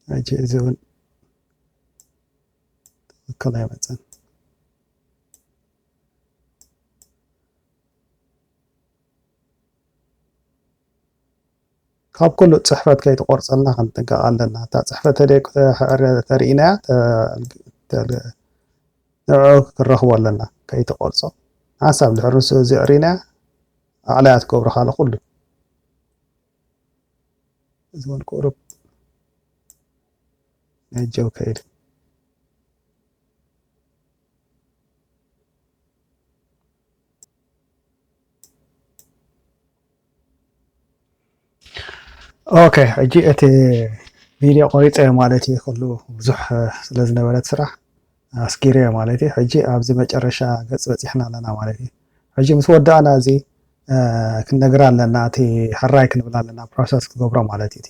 ሕጂ እዚ እውን ትኽክል ኣይመፅን። ካብ ኩሉ ፅሕፈት ከይትቆርፀልና ክንጥንቀቕ ኣለና። እታ ፅሕፈት ተሪእናያ ንዑ ክንረኽቦ ኣለና ከይትቆርፆ። ሓንሳብ ድሕር ንሱ እዚ ኣዕሪናያ ኣዕላያ ትገብሮ ካለ ኩሉ እዚ እውን ቁሩብ ነጀው ከይድ ኦኬ ሕጂ እቲ ቪድዮ ቆሪፀ ማለት እዩ። ኩሉ ብዙሕ ስለ ዝነበረት ስራሕ ኣስጊረ ማለት እዩ። ሕጂ ኣብዚ መጨረሻ ገፅ በፂሕና ኣለና ማለት እዩ። ሕጂ ምስ ወዳእና እዚ ክንነግር ኣለና፣ እቲ ሕራይ ክንብል ኣለና፣ ፕሮሰስ ክገብሮ ማለት እዩ።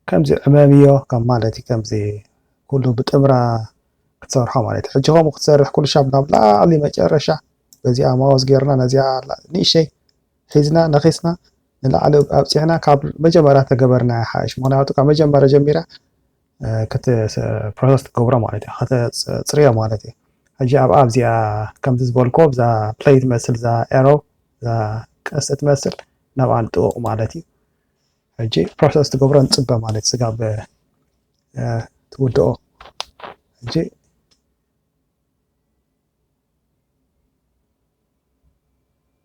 ከምዚ ዕመምዮ ከም ማለት እዩ። ከምዚ ኩሉ ብጥምራ ክትሰርሖ ማለት እዩ። ሕጂ ከምኡ ክትሰርሕ ኩሉ ሻብ ናብ ላዕሊ መጨረሻ በዚኣ ማውስ ጌርና ነዚኣ ንእሸይ ሒዝና ነኺስና ንላዕሊ ኣብፂሕና ካብ መጀመርያ ተገበርና ይሓይሽ። ምክንያቱ ካብ መጀመርያ ጀሚራ ፕሮሰስ ትገብሮ ማለት እዩ፣ ከተፅርዮ ማለት እዩ። ሕጂ ኣብ ኣብዚኣ ከምዚ ዝበልኮ ብዛ ፕሌይ ትመስል ዛ ኤሮ ዛ ቀስቲ ትመስል ናብኣ ንጥውቕ ማለት እዩ። ሕጂ ፕሮሰስ ትገብሮ ንፅበ ማለት ስጋብ ትውድኦ። ሕጂ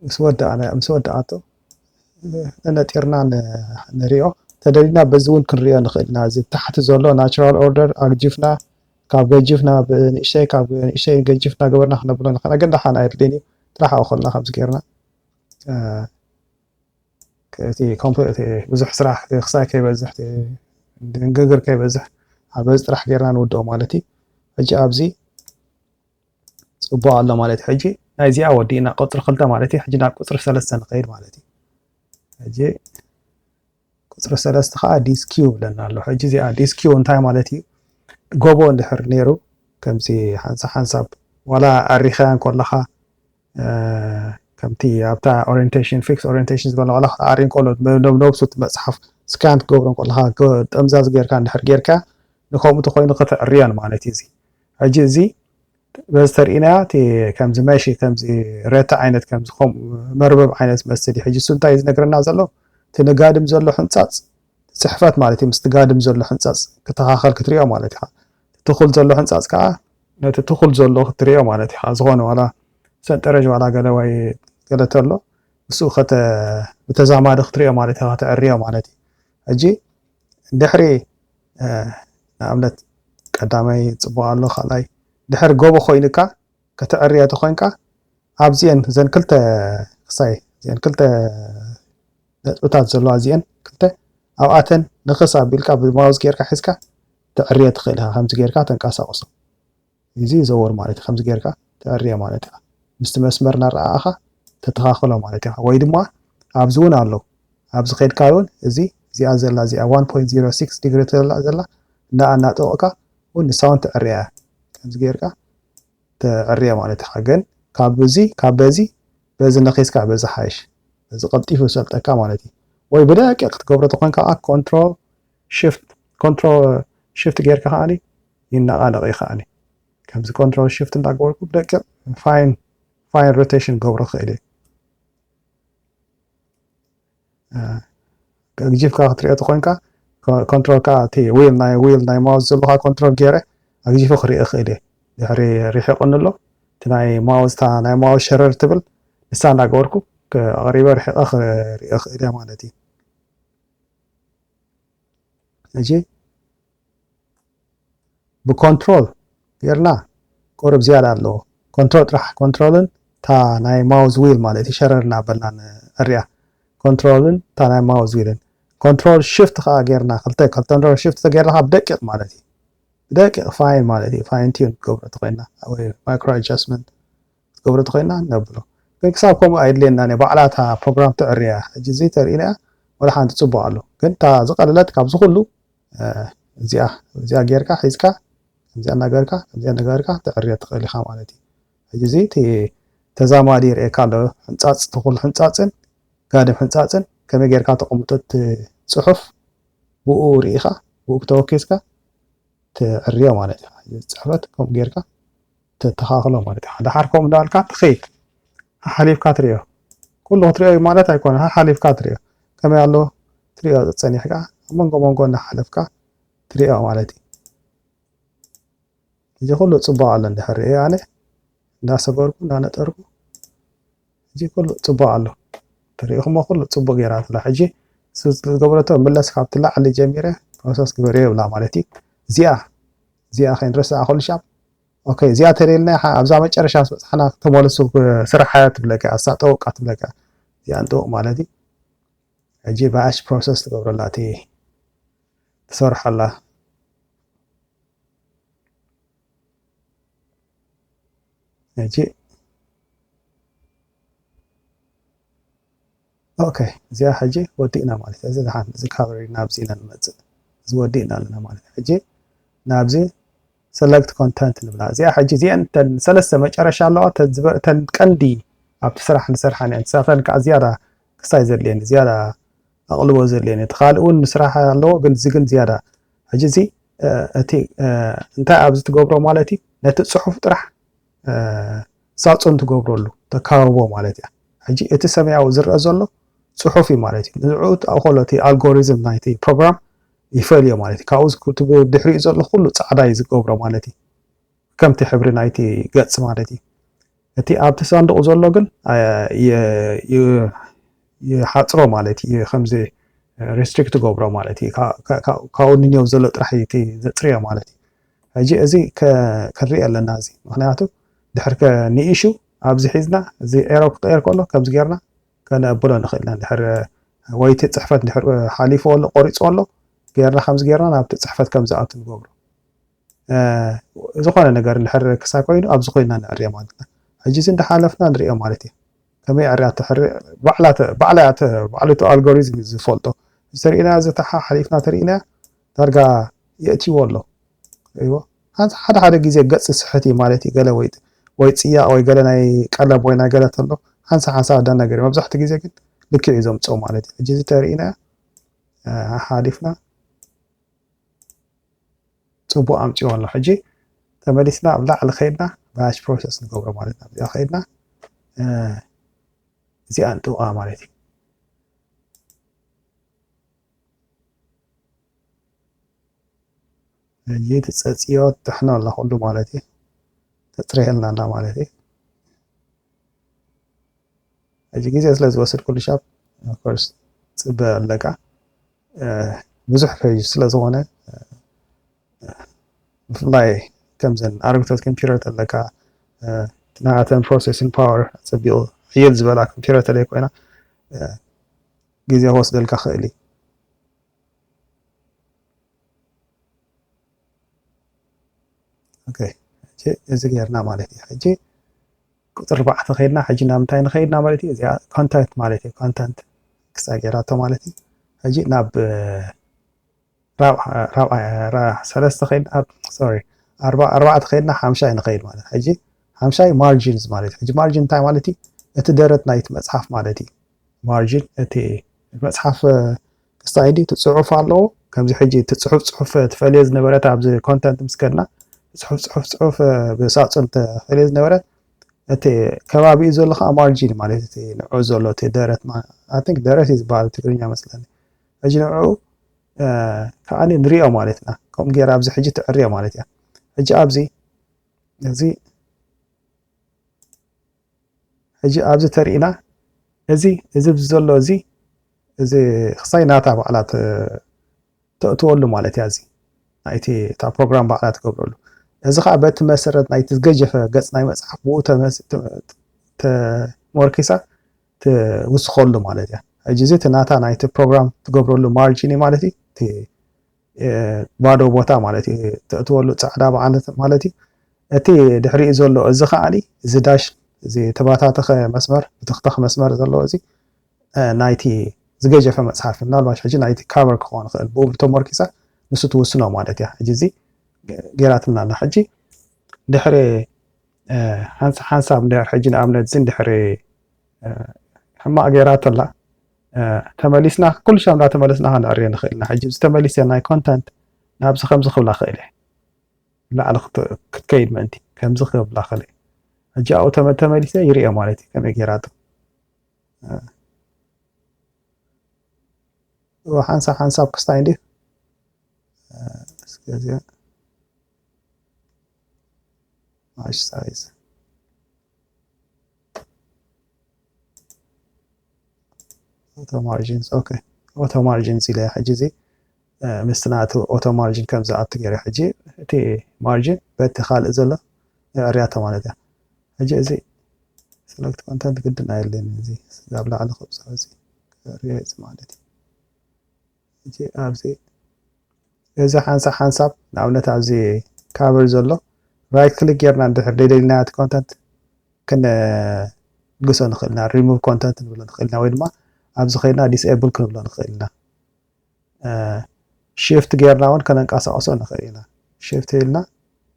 ምስ ወዳእና ምስ ወዳእቶ ነነጢርና ንሪኦ። ተደሊና በዚ እውን ክንሪኦ ንኽእል ኢና። እዚ ታሕቲ ዘሎ ናቹራል ኦርደር ኣግጂፍና ካብ ገጂፍና ብንእሽተይ ካብ ንእሽተይ ገጂፍና ገበርና ክነብሎ ንኽእል። ግን ደሓን ኣይድልን እዩ። ጥራሕ ኣብኡ ከለና ከምዚ ገይርና እቲ ኮምፕ- እቲ ብዙሕ ስራሕ ክሳይ ከይበዝሕ እቲ ድንግግር ከይበዝሕ ኣብ በዚ ጥራሕ ጌርና ንውድኦ ማለት እዩ። ሕጂ ኣብዚ ፅቡቅ ኣሎ ማለት እዩ። ሕጂ ናይዚኣ ወዲእና ቁፅሪ ክልተ ማለት እዩ። ሕጂ ናብ ቁፅሪ ሰለስተ ንኸይድ ማለት እዩ። ሕጂ ቁፅሪ ሰለስተ ከዓ ዲስኪው ብለና ኣሎ። ሕጂ እዚኣ ዲስኪው እንታይ ማለት እዩ? ጎቦ እንድሕር ነይሩ ከምዚ ሓንሳ ሓንሳብ ዋላ ኣሪኻያ እንኮለኻ ከምቲ ኣብታ ኦሪንቴሽን ፊክስ ኦሪንቴሽን ዝበለ ቆላ ክትኣሪ እንከሎ ነብሱ እቲ መፅሓፍ ስካን ክትገብሮ እንከለካ ጠምዛዝ ጌርካ እንድሕር ጌርካ ንከምኡ ተኮይኑ ከተዕርዮን ማለት እዩ። እዚ ሕጂ እዚ በዚ ተርእናያ እቲ ከምዚ መሺ ከምዚ ረተ ዓይነት ከምዚ ከምኡ መርበብ ዓይነት መስል እዩ። ሕጂ እሱ እንታይ እዩ ዝነግረና ዘሎ? እቲ ንጋድም ዘሎ ሕንፃፅ ፅሕፈት ማለት እዩ። ምስቲ ጋድም ዘሎ ሕንፃፅ ክተኻኸል ክትሪኦ ማለት ኢኻ። ትኹል ዘሎ ሕንፃፅ ከዓ ነቲ ትኹል ዘሎ ክትሪኦ ማለት ኢኻ። ዝኾነ ዋላ ሰንጠረዥ ዋላ ገለ ወይ ገለ ተሎ ምስኡ ብተዛማዲ ክትሪኦ ማለት ኢኻ፣ ከተዕርዮ ማለት እዩ። ሕጂ ድሕሪ ንኣብነት ቀዳማይ ፅቡቅ ኣሎ፣ ካልኣይ ድሕሪ ጎቦ ኮይኑካ ከተዕርዮ ተኮይንካ ኣብዚአን ዘን ክልተ ክሳይ እዚአን ክልተ ነጥብታት ዘለዋ እዚአን ክልተ ኣብኣተን ንክስ ኣቢልካ ብማውዝ ጌርካ ሒዝካ ተዕርዮ ትኽእል ኢኻ። ከምዚ ጌርካ ተንቀሳቕሶ እዚ ይዘወር ማለት እዩ። ከምዚ ጌርካ ተዕርዮ ማለት ኢኻ። ምስቲ መስመር እናረኣኻ ተተኻኽሎ ማለት ኢኻ። ወይ ድማ ኣብዚ እውን ኣሎ ኣብዚ ከድካ እውን እዚ እዚኣ ዘላ እዚኣ one point zero six ዲግሪ ዘላ ዘላ እና እናጠወቕካ እውን ንሳ እውን ተዕርያ እያ። ከምዚ ጌርካ ተዕርዮ ማለት ኢኻ። ግን ካብ እዚ ካብ በዚ በዚ ነኺስካ በዚ ሓይሽ በዚ ቀልጢፉ ሰልጠካ ማለት እዩ። ወይ ብደቂቕ ክትገብሮ ተኾይንካ ከዓ ኮንትሮል ሽፍት ኮንትሮል ሽፍት ጌርካ ከዓኒ ይነቓነቕ እዩ ከዓኒ ከምዚ ኮንትሮል ሽፍት እንዳገበርኩ ብደቂቕ ፋይን ፋይን ሮቴሽን ገብሮ ክእል እዩ። ኣግጂፍካ ክትሪኦ ተኮይንካ ኮንትሮል ካ እቲ ዊል ናይ ዊል ናይ ማውስ ዘለካ ኮንትሮል ገይረ ኣግጂፉ ክርኢ እኽእል እየ። ድሕሪ ርሒቑኒ ኣሎ እቲ ናይ ማውስ እታ ናይ ማውስ ሸረር ትብል ንሳ እንዳገበርኩ ኣቕሪበ ርሒቐ ክርኢ እኽእል እየ ማለት እዩ። ሕጂ ብኮንትሮል ጌርና ቁሩብ ዝያዳ ኣለዎ። ኮንትሮል ጥራሕ ኮንትሮልን እታ ናይ ማውዝ ዊል ማለት እዩ ሸረር እናበልና ንዕርያ። ኮንትሮልን እታ ናይ ማውዝ ዊልን ኮንትሮል ሽፍት ከዓ ጌርና ክልተ ኮንትሮል ሽፍት ተጌርና ከዓ ብደቂቕ ማለት እዩ ብደቂቕ ፋይን ማለት እዩ ፋይን ቲዩን ክገብሮ ተኮይና ወይ ማይክሮ ኣጃስትመንት ክትገብሮ ተኮይና ነብሎ። ግን ክሳብ ከምኡ ኣይድልየና ባዕላ እታ ፕሮግራም ትዕርያ። ሕጂ እዚ ተርእና ወላ ሓንቲ ፅቡቅ ኣሎ ግን እታ ዝቀለለት ካብዚ ኩሉ እዚኣ እዚኣ ጌርካ ሒዝካ ከምዚኣ እናገርካ ከምዚኣ እናገርካ ተዕርዮ ትኽእል ኢኻ ማለት እዩ። ሕጂ እዚ እቲ ተዛማዲ ይርእየካ ኣሎ ሕንፃፅ ትኹል ሕንፃፅን ጋድም ሕንፃፅን ከመይ ጌርካ ተቐምጦ እቲ ፅሑፍ ብኡ ርኢኻ ብኡ ተወኪስካ ትዕርዮ ማለት እዩ። ሕጂ ፅሕፈት ከምኡ ጌርካ ተተኻኽሎ ማለት እዩ። ደሓር ከምኡ እንዳበልካ ትኸይድ ሓሓሊፍካ ትሪኦ። ኩሉ ክትሪኦ እዩ ማለት ኣይኮነን። ሓሓሊፍካ ትሪኦ። ከመይ ኣሎ ትሪኦ ጸኒሕካ ኣብ መንጎ መንጎ እናሓለፍካ ትሪኦ ማለት እዩ። እዚ ኩሉ ጽቡቕ ኣሎ እንድሕር ርእየ ኣነ እንዳሰገርኩ እንዳነጠርኩ እዚ ኩሉ ጽቡቕ ኣሎ። ተሪእኹሞ ኩሉ ጽቡቕ ጌራ ትላ ሕጂ ዝገብረቶ ምለስ ካብቲ ላዕሊ ጀሚረ ፕሮሰስ ግበርዮ ይብላ ማለት እዩ። እዚኣ እዚኣ ከይንረስዓ ኩሉ ሻብ ኦኬ እዚኣ ተደልና ኣብዛ መጨረሻ ስበፅሓና ተመለሱ ስራሕ ትብለካ ኣሳጠወቃ ትብለካ እዚኣ እንጥውቕ ማለት እዩ። ሕጂ ባሽ ፕሮሰስ ትገብረላ እቲ ትሰርሖ ኣላ። ሕጂ ኦኬ፣ እዚኣ ሕጂ ወዲእና ማለት እዩ። እዚ ደሓን፣ እዚ ካቨሪ ናብዚ ኢና ንመጽእ። እዚ ወዲእና ኣለና ማለት እዩ። ሕጂ ናብዚ ሰለክት ኮንተንት ንብላ። እዚኣ ሕጂ፣ እዚአን እተን ሰለስተ መጨረሻ ኣለዋ፣ እተን ዝበ-፣ እተን ቀንዲ ኣብቲ ስራሕ ንሰርሓን እየን። ንሳተን ከዓ ዝያዳ ክስታይ ዘድልየን፣ ዝያዳ ኣቕልቦ ዘድልየን። እቲ ካልእ እውን ንስራሕ ኣለዎ፣ ግን እዚ ግን ዝያዳ። ሕጂ እዚ፣ እ፣ እቲ፣ እ፣ እንታይ ኣብዚ ትገብሮ ማለት እዩ? ነቲ ጽሑፍ ጥራሕ፣ እ፣ ሳጹን ትገብረሉ፣ ተካብቦ ማለት እያ። ሕጂ እቲ ሰማያዊ ዝረአ ዘሎ ጽሑፍ እዩ ማለት እዩ። ንዕኡ ትኣኸሎ፣ እቲ ኣልጎሪዝም ናይቲ ፕሮግራም ይፈልዮ ማለት እዩ። ካብኡ ዝክ-፣ እቲ ብድሕሪኡ ዘሎ ኩሉ ጻዕዳ እዩ ዝገብሮ ማለት እዩ። ከምቲ ሕብሪ ናይቲ ገጽ ማለት እዩ። እቲ ኣብቲ ሳንዱቕ ዘሎ ግን፣ አ፣ የ-፣ የ-፣ ይሓጽሮ ማለት እዩ። ከምዚ ሪስትሪክት ትገብሮ ማለት እዩ። ካ-፣ ካ-፣ ካ-፣ ካብኡ ንንየው ዘሎ ጥራሕ እዩ እቲ ዘጽርዮ ማለት እዩ። ሕጂ እዚ ከ-፣ ክንርኢ ኣለና እዚ። ምኽንያቱ ድሕር ከ ንኢሹ ኣብዚ ሒዝና እዚ ኤሮ ክቕየር ከሎ ከምዚ ጌርና ከነብሎ ንኽእል ኢና። ድሕር ወይ እቲ ጽሕፈት ድሕር ሓሊፎ ኣሎ፣ ቆሪጹ ኣሎ፣ ጌርና ከምዚ ጌርና ናብቲ ጽሕፈት ከም ዝኣቱ ንገብሮ። እ፣ ዝኾነ ነገር እንድሕር ክሳይ ኮይኑ ኣብዚ ኮይና ንዕርዮ ማለት ኢና። ሕጂ እዚ እንዳሓለፍና ንሪኦ ማለት እዩ። ከመይ ዕርያ ትሕሪ ባዕላ ተ-፣ ባዕላ ተ-፣ ባዕሉ እቲ ኣልጎሪዝም እዩ ዝፈልጦ። እዚ ተሪእና፣ እዚ ተሓ-፣ ሓሊፍና ተሪእና፣ ዳርጋ የእትይዎ ኣሎ። እዎ። ሓንሳ-፣ ሓደ ሓደ ግዜ ገጽ ስሕት እዩ ማለት እዩ። ገለ ወይ፣ ወይ ጽያቕ ወይ ገለ ናይ ቀለብ ወይ ናይ ገለ ተሎ፣ ሓንሳ ሓንሳ ኣዳ ነገር እዩ። መብዛሕትኡ ግዜ ግን ልክዕ እዩ ዘምጽኦ ማለት እዩ። ሕጂ እዚ ተሪእና፣ እ፣ ሓሊፍና ጽቡቕ ኣምጺኦ ኣሎ። ሕጂ ተመሊስና ኣብ ላዕሊ ከይድና ባች ፕሮሰስ ንገብሮ ማለት ኢና። ኣብዚኣ ከይድና፣ እ፣ እዚኣ ንጥውቓ ማለት እዩ። ሕጂ ትጸጽዮ ትጥሕኖ ኣላ ኩሉ ማለት እዩ። ተጽርየልና ኣላ ማለት እዩ። ሕጂ ግዜ ስለ ዝወስድ ኩሉ ሻብ፣ ኦፍ ኮርስ፣ ጽበ ኣለካ። እ፣ ብዙሕ ፔጅ ስለ ዝኾነ፣ እ፣ ብፍላይ ከምዘን ኣረግቶት ኮምፒውተር ተለካ፣ እ፣ ናተን ፕሮሴሲንግ ፓወር ኣጸቢቑ ሕይል ዝበላ ኮምፒውተር ተለይ ኮይና፣ እ፣ ግዜ ክወስደልካ ክእል እዩ። ኦኬ፣ ሕጂ እዚ ጌርና ማለት እዩ። ሕጂ ቁጽሪ ኣርባዕተ ከይድና፣ ሕጂ ናብ ምንታይ ንኸይድና ማለት እዩ? እዚኣ ኮንተንት ማለት እዩ። ኮንተንት ክሳ ጌራቶ ማለት እዩ። ሕጂ ናብ፣ እ፣ ራብዓ-፣ ራብዓ-፣ ራ-፣ ሰለስተ ከይድና፣ ኣብ፣ ሶሪ፣ ኣርባ-፣ ኣርባዕተ ከይድና ሓምሻይ ንኸይድ ማለት። ሕጂ ሓምሻይ ማርጂንስ ማለት እዩ። ሕጂ ማርጂን እንታይ ማለት እዩ? እቲ ደረት ናይቲ መጽሓፍ ማለት እዩ። ማርጂን እቲ መጽሓፍ፣ እ፣ ክስታይ እንዲ እቲ ጽሑፍ ኣለዎ። ከምዚ ሕጂ እቲ ጽሑፍ ጽሑፍ ትፈልዮ ዝነበረት ኣብዚ ኮንተንት ምስ ከድና፣ ጽሑፍ ጽሑፍ ጽሑፍ፣ እ፣ ብሳጹን ትፈልዮ ዝነበረት፣ እቲ ከባቢኡ ዘሎ ኸዓ ማርጂን ማለት እቲ ንዑ ዘሎ እቲ ደረት ማ-፣ I think ደረት እዩ ዝበሃል ትግርኛ መስለኒ። ሕጂ ንዑ፣ እ፣ ከዓኒ ንሪኦ ማለት ኢና። ከምኡ ገይራ ኣብዚ ሕጂ ትዕርዮ ማለት እያ። ሕጂ ኣብዚ፣ እዚ ሕጂ ኣብዚ ተሪእና፣ እዚ፣ እዚ ዘሎ እዚ፣ እዚ ክሳይ ናታ ባዕላ ተ-፣ ተእትወሉ ማለት እያ። እዚ ናይቲ፣ እታ ፕሮግራም ባዕላ ትገብረሉ። እዚ ኸዓ በቲ መሰረት ናይቲ ዝገጀፈ ገጽ ናይ መጽሓፍ ብኡ ተመስ-፣ ተ-፣ ተመርኪሳ ትውስኸሉ ማለት እያ። ሕጂ እዚ እቲ ናታ ናይቲ ፕሮግራም ትገብረሉ ማርጂን እዩ ማለት እዩ። እቲ፣ እ፣ ባዶ ቦታ ማለት እዩ። ተእትወሉ ጻዕዳ በዓል ማለት እዩ። እቲ ድሕሪኡ ዘሎ እዚ ኸዓኒ፣ እዚ ዳሽ፣ እዚ ተባታተኸ መስመር፣ ብትኽተኽ መስመር ዘለዎ እዚ፣ እ፣ ናይቲ ዝገጀፈ መጽሓፍ፣ ምናልባሽ ሕጂ ናይቲ ካቨር ክኸውን ይኽእል፣ ብኡ ተመርኪሳ ንሱ ትውስኖ ማለት እያ። ሕጂ እዚ ገይራትና ኣላ። ሕጂ ድሕሪ፣ እ፣ ሓንሳ-፣ ሓንሳብ እንድሕር ሕጂ ንኣብነት እዚ እንድሕሪ፣ እ፣ ሕማቕ ገይራቶ ኣላ፣ እ፣ ተመሊስና፣ ኩሉ ሻብ እንዳተመለስና ከነዕርዮ ንኽእል ኢና። ሕጂ እዚ ተመሊሰ ናይ ኮንተንት ናብዚ ከምዚ ክብላ ክእል እየ። ላዕሊ ክት-፣ ክትከይድ ምእንቲ ከምዚ ክብላ ክእል እየ። ሕጂ ኣብኡ ተመ-፣ ተመሊሰ ይርእዮ ማለት እዩ ከመይ ገይራቶ። እ፣ እዎ፣ ሓንሳብ ሓንሳብ ክስታይ እንድዩ። እ፣ እስከ እዚኣ ማሽ ሳይዝ። ኦቶ ማርጂንስ፣ ኦኬ። ኦቶ ማርጂንስ ኢለ ሕጂ እዚ፣ እ፣ ምስቲ ናቱ ኦቶ ማርጂን ከም ዝኣቱ ገይረ። ሕጂ እቲ ማርጂን በቲ ካልእ ዘሎ የዕርያቶ ማለት እያ። ሕጂ እዚ ሰለክት ኮንተንት ግድን ኣየድልየንን። እዚ ኣብ ላዕሊ ክብጽሖ እዚ ክርእዮ እዚ ማለት እዩ። ሕጂ ኣብዚ እዚ ሓንሳብ ሓንሳብ ንኣብነት ኣብዚ cover ዘሎ right click ጌርና እንድሕር ደይደሊናዮ እቲ content ክንግሶ ንኽእል ኢና፣ remove content ንብሎ ንኽእል ኢና፣ ወይ ድማ ኣብዚ ኸይድና disable ክንብሎ ንኽእል ኢና። Shift ጌርና እውን ከነንቀሳቕሶ ንኽእል ኢና። Shift ኢልና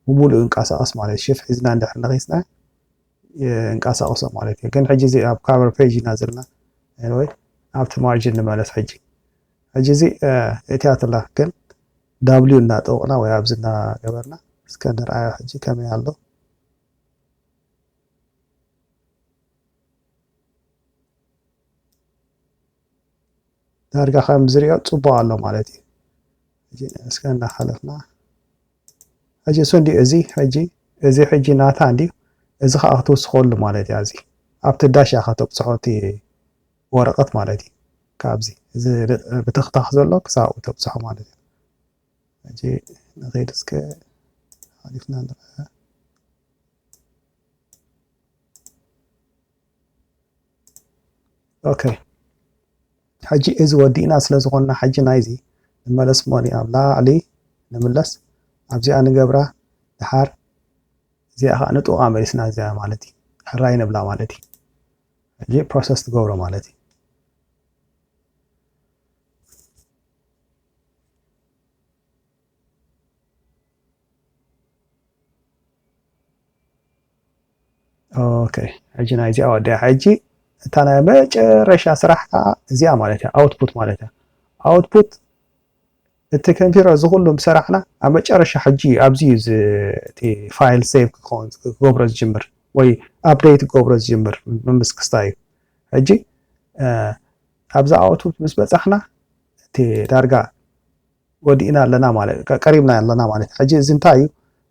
ብሙሉእ እንቀሳቐስ ማለት እዩ። Shift ሒዝና እንድሕር ነኺስና ይንቀሳቐሶ ማለት እዩ። ግን ሕጂ እዚ ኣብ cover page ኢና ዘለና። Anyway ኣብቲ margin ንመለስ ሕጂ። ሕጂ እዚ እቲኣትላ ግን W እናጠወቕና ወይ ኣብዚ እናገበርና እስከ ንርኣዮ ሕጂ ከመይ ኣሎ። ዳርጋ ከም ዝሪኦ ጽቡቕ ኣሎ ማለት እዩ። ሕጂ እስከ እናሓለፍና ሕጂ እሱ እንዲ እዚ ሕጂ እዚ ሕጂ ናታ እንዲ እዚ ከዓ ክትውስኸሉ ማለት እዩ። እዚ ኣብቲ ዳሽ ኢኻ ተብፅሖ እቲ ወረቐት ማለት እዩ። ካብዚ እዚ ብትኽታኽ ዘሎ ክሳብኡ ተብፅሖ ማለት እዩ። ሕጂ ንኸይድ እስከ ሓሊፍና ንርአ። ኦኬ ሕጂ እዚ ወዲእና ስለ ዝኾንና ሕጂ ናይዚ ንመለስ ሞኒ ኣብ ላዕሊ ንምለስ ኣብዚኣ ንገብራ ድሓር እዚኣ ከዓ ንጥቑኣ መሊስና እዚኣ ማለት እዩ ሕራይ ንብላ ማለት እዩ። ሕጂ ፕሮሰስ ትገብሮ ማለት እዩ። ኦኬ ሕጂ ናይዚኣ ወዲያ ሕጂ እታ ናይ መጨረሻ ስራሕ ከዓ እዚኣ ማለት እያ output ማለት እያ። Output እቲ ኮምፒውተር እዚ ኩሉ ምስ ሰራሕና ኣብ መጨረሻ ሕጂ ኣብዚ እዩ እዚ እቲ file save ክኸውን ክገብሮ ዝጅምር ወይ update ክገብሮ ዝጅምር ምምስክስታ እዩ። ሕጂ ኣብዚ output ምስ በፃሕና እቲ ዳርጋ ወዲእና ኣለና ማለት ቀሪብና ኣለና ማለት ሕጂ እዚ እንታይ እዩ?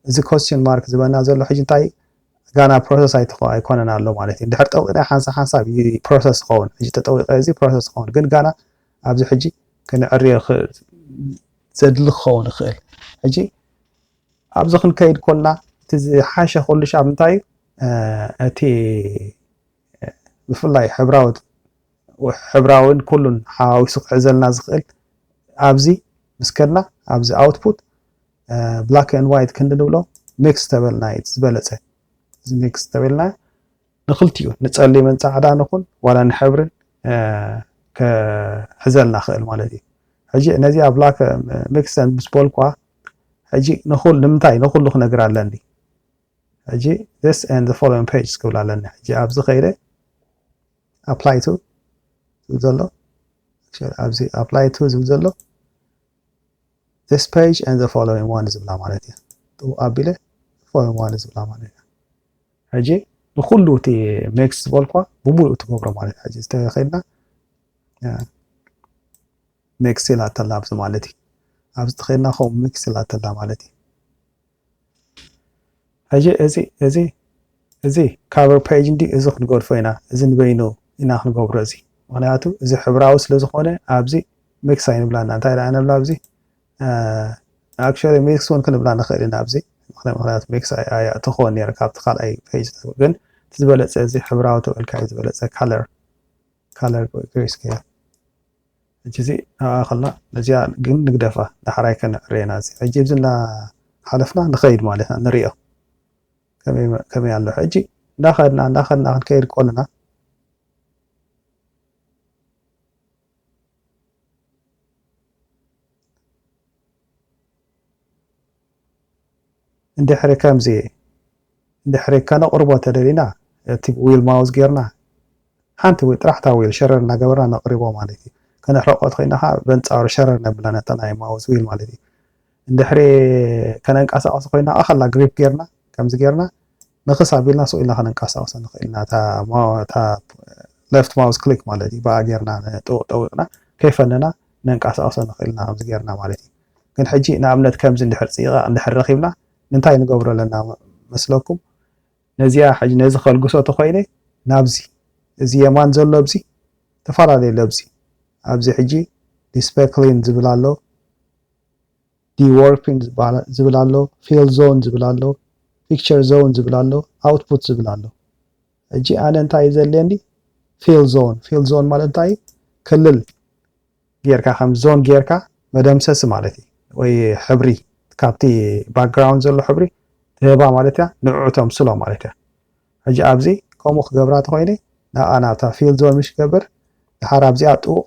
እዚ question mark ዝበና ዘሎ ሕጂ እንታይ ጋና ፕሮሰስ ኣይኮነን ኣሎ ማለት እዩ። እንድሕር ጠውቂና ሓንሳብ ሓንሳብ ፕሮሰስ ይኸውን። ሕጂ ተጠዊቀ እዚ ፕሮሰስ ይኸውን ግን ጋና ኣብዚ ሕጂ ክንዕርዮ ዘድሊ ክኸውን ይኽእል። ሕጂ ኣብዚ ክንከይድ ኮልና እቲ ዝሓሸ ኩሉ ሻብ እንታይ እዩ እቲ ብፍላይ ሕብራዊ ሕብራዊን ኩሉን ሓዋዊሱ ክሕዘልና ዝኽእል ኣብዚ ምስ ከድና ኣብዚ output black and white ክንዲ ንብሎ mix ተበልና እዩ ዝበለፀ። እዚ mix ተበልና ንክልቲኡ ንፀሊምን ፃዕዳ ንኹን ዋላ ንሕብርን ክሕዘልና ክእል ማለት እዩ። ሕጂ ነዚኣ black mix ምስ በልኳ ሕጂ ንኹል ንምንታይ ንኩሉ ክነግር ኣለኒ። ሕጂ this and the following page ክብል ኣለኒ። ሕጂ ኣብዚ ከይደ apply to ዝብል ዘሎ ኣብዚ apply to ዝብል ዘሎ this page and the following one ዝብላ ማለት እያ። ጥው ኣቢለ following one ዝብላ ማለት እያ። ሕጂ ንኩሉ እቲ mix ዝበልኳ ብምሉእ ትገብሮ ማለት እያ። ሕጂ ዝተኸድና mix ኢላ ተላ ኣብዚ ማለት እዩ። ኣብዚ ተኸድና ከምኡ mix ኢላ ተላ ማለት እዩ። ሕጂ እዚ እዚ እዚ cover page እንዲ እዚ ክንገድፎ ኢና። እዚ ንበይኑ ኢና ክንገብሮ እዚ ምክንያቱ እዚ ሕብራዊ ስለ ዝኾነ ኣብዚ mix ኣይንብላና። እንታይ ደኣ ንብላ ኣብዚ actually mix እውን ክንብላ ንኽእል ኢና ኣብዚ ምክንያቱ mix ኣይኣተኾን ነረ ካብቲ ካልኣይ page ግን እቲ ዝበለፀ እዚ ሕብራዊ ተበልካ ዝበለፀ color color grayscale ሕጂ እዚ ኣብኣ ከላ ነዚኣ ግን ንግደፋ ዳሕራይ ከነዕርየና እዚ ሕጂ እዚ እናሓለፍና ንኸይድ ማለት ኢና ንሪኦ ከመይ ኣሎ ሕጂ እንዳኸድና እንዳኸድና ክንከይድ ከለና እንድሕሪ ከምዚ እንድሕሪ ከነቕርቦ ተደሊና እቲ wheel mouse ጌርና ሓንቲ ወይ ጥራሕ እታ wheel ሸረር እናገበርና ነቕርቦ ማለት እዩ። ከነሕረቆ ተኮይና ከዓ በንፃሩ ሸረር ነብላ ነታ ናይ mouse wheel ማለት እዩ። እንድሕሪ ከነንቀሳቐሶ ኮይና ኣኸላ grip ጌርና ከምዚ ጌርና ንኽስ ኣቢልና ስቕ ኢልና ከነንቀሳቕሶ ንኽእል ኢና። እታ left mouse click ማለት እዩ። ብኣ ጌርና ጠውቕና ከይፈነና ነንቀሳቕሶ ንኽእል ኢና ከምዚ ጌርና ማለት እዩ። ግን ሕጂ ንኣብነት ከምዚ እንድሕር ፅኢቓ እንድሕር ረኺብና እንታይ ንገብሮ ኣለና መስለኩም? ነዚኣ ሕጂ ነዚ ከልግሶ ተኾይነ ናብዚ እዚ የማን ዘሎ ኣብዚ ተፈላለየ ለብዚ ኣብዚ ሕጂ display clean ዝብል ኣሎ፣ dewarping ዝብል ኣሎ፣ fill zone ዝብል ኣሎ፣ picture zone ዝብል ኣሎ፣ output ዝብል ኣሎ። ሕጂ ኣነ እንታይ እዩ ዘድልየኒ? Fill zone። Fill zone ማለት እንታይ እዩ? ክልል ጌርካ ከም zone ጌርካ መደምሰሲ ማለት እዩ። ወይ ሕብሪ ካብቲ ባክግራውንድ ዘሎ ሕብሪ ትህባ ማለት እያ። ንዕዑ ተምስሎ ማለት እያ። ሕጂ ኣብዚ ከምኡ ክገብራ ተኮይነ ናብኣ ናብታ ፊል ዞን ምሽ ክገብር፣ ድሓር ኣብዚኣ ጥውቕ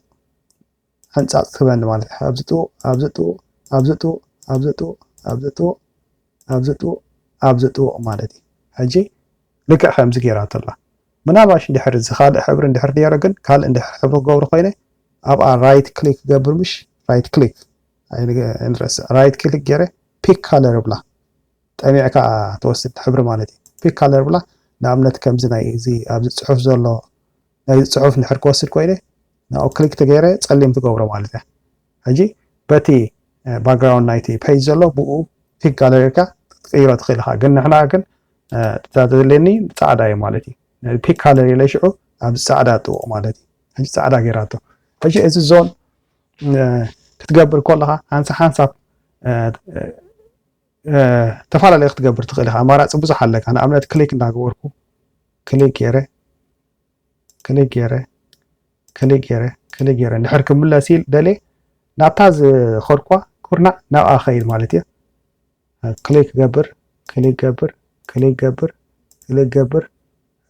ሕንጻጽ ትህበኒ ማለት እዩ። ኣብዚ ጥውቕ ኣብዚ ጥውቕ ኣብዚ ጥውቕ ኣብዚ ጥውቕ ኣብዚ ጥውቕ ኣብዚ ጥውቕ ኣብዚ ጥውቕ ማለት እዩ። ሕጂ ልክዕ ከምዚ ገይራቶ ኣላ። ምናልባሽ እንድሕር እዚ ካልእ ሕብሪ እንድሕር ነይሩ ግን ካልእ እንድሕር ሕብሪ ክገብሮ ኮይነ ኣብኣ ራይት ክሊክ ክገብር ምሽ ራይት ክሊክ ኣይንረስዕ ራይት ክሊክ ገይረ ፒክ ካለር ብላ ጠሚዕካ ትወስድ ሕብሪ ማለት እዩ። ፒክ ካለር ብላ ንኣብነት ከምዚ ናይ እዚ ኣብዚ ጽሑፍ ዘሎ ናይ ጽሑፍ እንድሕር ክወስድ ኮይነ ናብኡ ክሊክ ተገይረ ጸሊም ትገብሮ ማለት እያ። ሕጂ በቲ ባክግራውንድ ናይቲ ፔጅ ዘሎ ብኡ ፒክ ካለር ኢልካ ክትቅይሮ ትኽእል ኢኻ። ግን ንሕና ግን እታ ዘድልየኒ ጻዕዳ እዩ ማለት እዩ። ፒክ ካለር ኢለ ሽዑ ኣብዚ ጻዕዳ ጥውቕ ማለት እዩ። ሕጂ ጻዕዳ ገይራቶ። ሕጂ እዚ ዞን ክትገብር ከለኻ ሓንሳ ሓንሳብ ተፈላለየ ክትገብር ትኽእል ኢኻ። ኣማራፂ ብዙሕ ኣለካ። ንኣብነት ክሊክ እንዳገበርኩ ክሊክ ገይረ ክሊክ ገይረ ክሊክ ገይረ ክሊክ ገይረ እንድሕር ክምለስ ኢል ደልየ ናብታ ዝኸድኳ ኩርናዕ ናብኣ ኸይድ ማለት እየ። ክሊክ ገብር ክሊክ ገብር ክሊክ ገብር ክሊክ ገብር።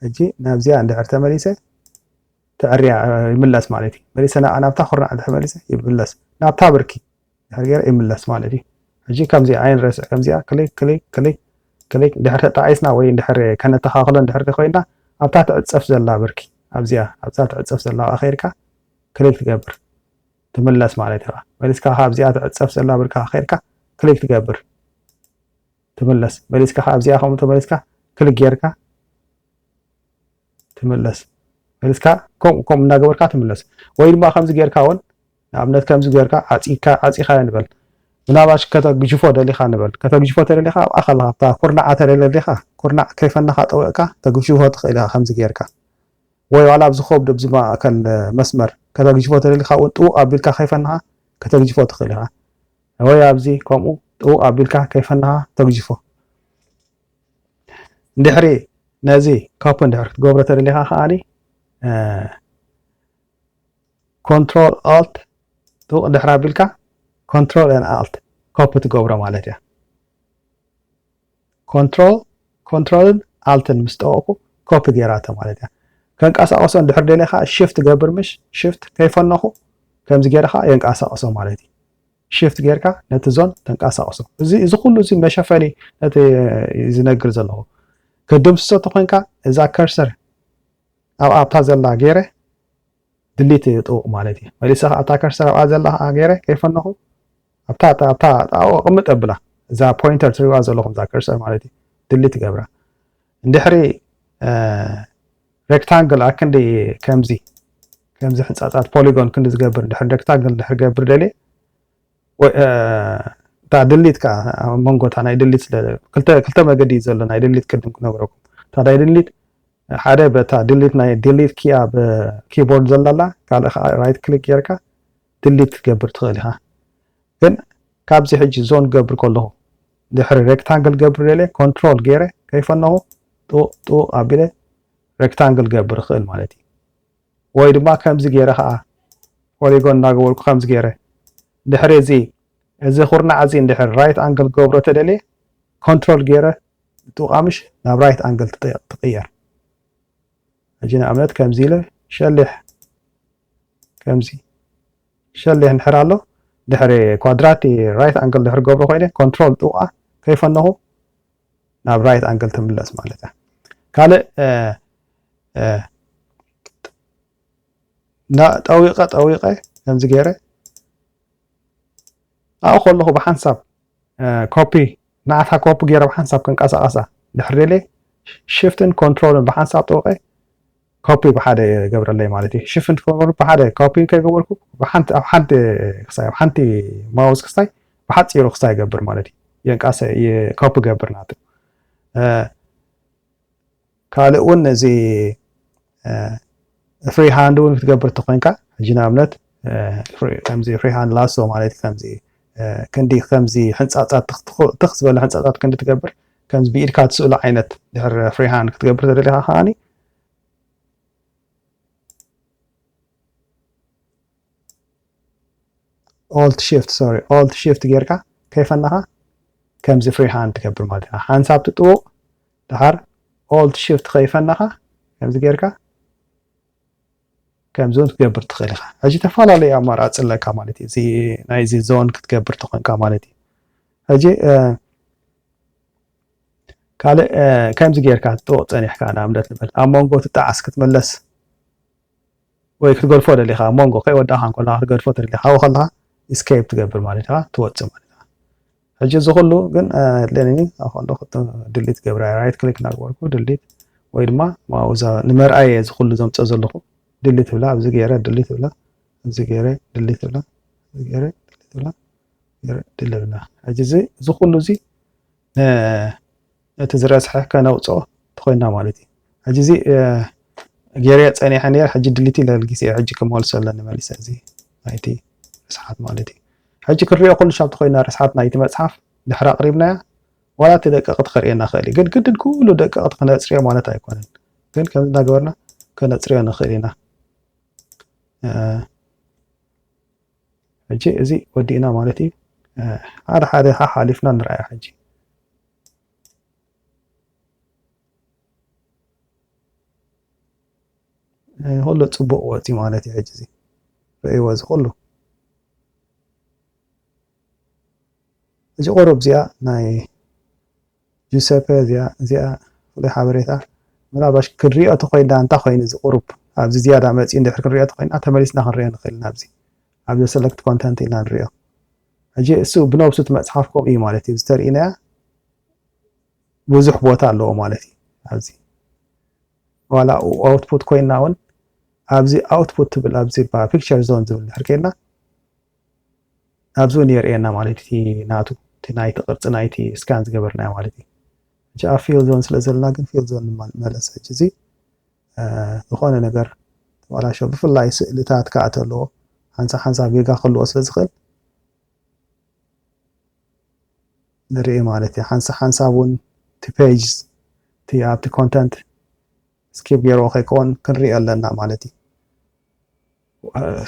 ሕጂ ናብዚኣ እንድሕር ተመሊሰ ትዕርያ ይምለስ ማለት እዩ። መሊሰ ናብኣ ናብታ ኩርናዕ እንድሕር መሊሰ ይምለስ ናብታ ብርኪ ድሕር ገይረ ይምለስ ማለት እዩ። ሕጂ ከምዚ ኣይንረስዕ ከምዚኣ ክሊክ ክሊክ ክሊክ ክሊክ ድሕር ተጣዒስና ወይ ድሕር ከነተኻኽሎ ድሕር ኮይና ኣብታ ትዕፀፍ ዘላ ብርኪ ኣብዚኣ ኣብዛ ትዕፀፍ ዘላ ከይድካ ክሊክ ትገብር ትምለስ ማለት ኢኻ። መሊስካ ኣብዚኣ ትዕፀፍ ዘላ ብርካ ከይድካ ክሊክ ትገብር ትምለስ። መሊስካ ኣብዚኣ ከምኡ ተመሊስካ ክሊክ ጌርካ ትምለስ። መሊስካ ከምኡ ከምኡ እናገበርካ ትምለስ። ወይ ድማ ከምዚ ጌርካ እውን ንኣብነት ከምዚ ጌርካ ዓፂካ ዓፂኻዮ ንበል። ምናልባሽ ከተግጅፎ ደሊኻ ንበል። ከተግጅፎ ተደሊኻ ኣብኣ ከለኻ ኣብታ ኩርናዓ ተደሊኻ ኩርናዕ ከይፈነኻ ጠዊቕካ ተግጅፎ ትኽእል ኢኻ ከምዚ ጌርካ። ወይ ዋላ ኣብዚ ኮብ ኣብዚ ማእከል መስመር ከተግጅፎ ተደሊኻ እውን ጥውቕ ኣቢልካ ከይፈነኻ ከተግጅፎ ትኽእል ኢኻ። ወይ ኣብዚ ከምኡ ጥውቕ ኣቢልካ ከይፈነኻ ተግጅፎ። እንድሕሪ ነዚ ኮፕ እንድሕር ክትገብሮ ተደሊኻ ከዓኒ ኮንትሮል ኣልት ጥውቕ እንድሕር ኣቢልካ ኮንትሮል ን ኣልት ኮፕ ትገብሮ ማለት እያ። ኮንትሮል ኮንትሮልን ኣልትን ምስ ጠወቕኩ ኮፒ ገይራቶ ማለት እያ። ከንቀሳቐሶ እንድሕር ደልየ ከዓ ሽፍት ገብር ምሽ ሽፍት ከይፈነኹ ከምዚ ገይረ ከዓ የንቀሳቐሶ ማለት እዩ። ሽፍት ጌርካ ነቲ ዞን ተንቀሳቕሶ። እዚ እዚ ኩሉ እዚ መሸፈኒ ነቲ ዝነግር ዘለኹ ክድምስሶ ተኮይንካ እዛ ከርሰር ኣብ ኣብታ ዘላ ገይረ ድሊት ጥውቕ ማለት እዩ። መሊሰ ከዓ ኣብታ ከርሰር ኣብኣ ዘላ ከዓ ገይረ ከይፈነኹ ኣብታ ኣብታ ኣብታ ኣብኡ ቅምጥ ኣብላ እዛ ፖይንተር ትሪዋ ዘለኹም እዛ ከርሰር ማለት እዩ ድሊት ገብራ። እንድሕሪ ሬክታንግል ኣክንዲ ከምዚ ከምዚ ሕንፃፃት ፖሊጎን ክንዲ ዝገብር እንድሕሪ ሬክታንግል እንድሕሪ ገብር ደልየ እታ ድሊት ከዓ ኣብ መንጎ እታ ናይ ድሊት ስለ ክልተ ክልተ መገዲ እዩ ዘሎ ናይ ድሊት ቅድም ክነግረኩም እታ ናይ ድሊት ሓደ በታ ድሊት ናይ ድሊት ኪ ኣብ ኪቦርድ ዘለላ ካልእ ከዓ ራይት ክሊክ ጌርካ ድሊት ክትገብር ትኽእል ኢኻ። ግን ካብዚ ሕጂ ዞን ክገብር ከለኹ ድሕሪ ሬክታንግል ገብር ደልየ ኮንትሮል ገይረ ከይፈነኹ ጥውቕ ጥውቕ ኣቢለ ሬክታንግል ገብር ይኽእል ማለት እዩ። ወይ ድማ ከምዚ ገይረ ከዓ ፖሊጎን እናገበርኩ ከምዚ ገይረ ድሕሪ እዚ እዚ ኩርናዕ እዚ እንድሕር ራይት ኣንግል ክገብሮ ተደልየ ኮንትሮል ገይረ ጥውቓ ምሽ ናብ ራይት ኣንግል ትቕየር። ሕጂ ንኣብነት ከምዚ ኢለ ሸሊሕ ከምዚ ሸሊሕ እንድሕር ኣሎ ድሕሪ ኳድራት ራይት ኣንግል ድሕር ገብሮ ኮይነ ኮንትሮል ጥውቓ ከይፈነኹ ናብ ራይት ኣንግል ትምለስ ማለት እያ። ካልእ ጠዊቐ ጠዊቐ ከምዚ ገይረ ኣብኡ ከለኹ ብሓንሳብ ኮፒ ንዓታ ኮፒ ገይረ ብሓንሳብ ክንቀሳቐሳ ድሕር ደልየ ሽፍትን ኮንትሮልን ብሓንሳብ ጠውቀ ኮፒ ብሓደ ገብረለይ ማለት እዩ። ሽፍትን ኮንትሮል ብሓደ ኮፒ ከይገበርኩ ብሓንቲ ኣብ ሓንቲ ክሳይ ኣብ ሓንቲ ማውስ ክሳይ ብሓፂሩ ክሳይ ገብር ማለት እዩ። የንቃሰ ኮፒ ገብር ናቱ ካልእ እውን እዚ ፍሪ ሃንድ እውን ክትገብር ተኮይንካ ሕጂ ንኣብነት ከምዚ ፍሪ ሃንድ ላሶ ማለት ከምዚ ክንዲ ከምዚ ሕንፃፃት ትኽ ዝበለ ሕንፃፃት ክንዲ ትገብር ከምዚ ብኢድካ ትስእሉ ዓይነት ድሕር ፍሪ ሃንድ ክትገብር ተደሊካ ከዓኒ ኦልት ሽፍት ሶሪ ኦልት ሽፍት ጌርካ ከይፈናኻ ከምዚ ፍሪ ሃንድ ትገብር ማለት ኢኻ። ሓንሳብ ትጥውቕ፣ ድሓር ኦልት ሽፍት ከይፈናኻ ከምዚ ጌርካ ከምዚ እውን ክትገብር ትኽእል ኢኻ። ሕጂ ዝተፈላለዩ ኣማራፂ ኣለካ ማለት እዩ። እዚ ናይዚ ዞን ክትገብር ተኾንካ ማለት እዩ። ሕጂ ካልእ ከምዚ ጌርካ ክትጥውቕ ጸኒሕካ ንኣብነት ንበል ኣብ መንጎ ትጣዓስ ክትምለስ ወይ ክትገድፎ ደሊኻ ኣብ መንጎ ከይወዳእካ እንከላ ክትገድፎ ተደሊኻ ኣብኡ ከለኻ ኢስኬፕ ትገብር ማለት ኢኻ፣ ትወጽእ ማለት ኢኻ። ሕጂ እዚ ኩሉ ግን ኣድለኒ ኣኸሎ ድሊት ገብራ ራይት ክሊክ እናገበርኩ ድሊት ወይ ድማ ማውዛ ንመርኣየ እዚ ኩሉ ዘምፀ ዘለኹ ድሊት ብላ ኣብዚ ገይረ ድሊት ብላ ኣብዚ ገይረ ድሊት ብላ ኣብዚ ገይረ ድሊት ብላ ገይረ ድሊት ብላ። ሕጂ እዚ እዚ ኩሉ እዚ እቲ ዝረስሐ ከነውፅኦ ተኮይና ማለት እዩ። ሕጂ እዚ ገይረ ፀኒሐ ነር ሕጂ ድሊት ኢለ ግዜ ሕጂ ክመልሶ ኣለኒ መሊሰ እዚ ናይቲ ርስሓት ማለት እዩ። ሕጂ ክንሪኦ ኩሉ ሻብ ተኮይና ርስሓት ናይቲ መፅሓፍ ድሕሪ ኣቅሪብናያ ዋላ እቲ ደቀቕቲ ከርእየና ክእል እዩ። ግን ግድን ኩሉ ደቀቕቲ ክነፅርዮ ማለት ኣይኮነን። ግን ከም እንዳገበርና ከነፅርዮ ንኽእል ኢና። ሕጂ እዚ ወዲእና ማለት እዩ። ሓደ ሓደ ሓሓሊፍና ንርኣያ ሕጂ ኩሉ ፅቡቅ ወፂ ማለት እዩ። ሕጂ እዚ ርእይዎ እዚ ኩሉ እዚ ቁሩብ እዚኣ ናይ ጁሰፐ እዚኣ እዚኣ ፍሉይ ሓበሬታ ምናልባሽ ክንሪኦ ተኮይና እንታይ ኮይኑ እዚ ቁሩብ ኣብዚ ዝያዳ መፂኡ እንድሕር ክንሪኦ ተኮይና ተመሊስና ክንሪኦ ንክእል ኢና። ኣብዚ ኣብዚ ሰለክት ኮንተንት ኢልና ንሪኦ። ሕጂ እሱ ብነብሱ እቲ መፅሓፍ ከምኡ እዩ ማለት እዩ ዝተርእናያ ብዙሕ ቦታ ኣለዎ ማለት እዩ። ኣብዚ ዋላ ኣውትፑት ኮይና እውን ኣብዚ ኣውትፑት ትብል ኣብዚ ፒክቸር ዞን ዝብል ድሕር ኮይና ኣብዚ እውን የርእየና ማለት እቲ ናቱ እቲ ናይቲ ቅርፂ ናይቲ ስካን ዝገበርናዮ ማለት እዩ። ሕጂ ኣብ ፊል ዞን ስለ ዘለና ግን ፊል ዞን ንመለስ። ሕጂ እዚ ዝኾነ ነገር ተባላሸው ብፍላይ ስእልታት ከዓ ተለዎ ሓንሳብ ሓንሳብ ጌጋ ክህልዎ ስለ ዝኽእል ንርኢ ማለት እዩ። ሓንሳብ ሓንሳብ እውን እቲ ፔጅ እቲ ኣብቲ ኮንተንት ስኪፕ ገይርዎ ከይከውን ክንሪኦ ኣለና ማለት እዩ።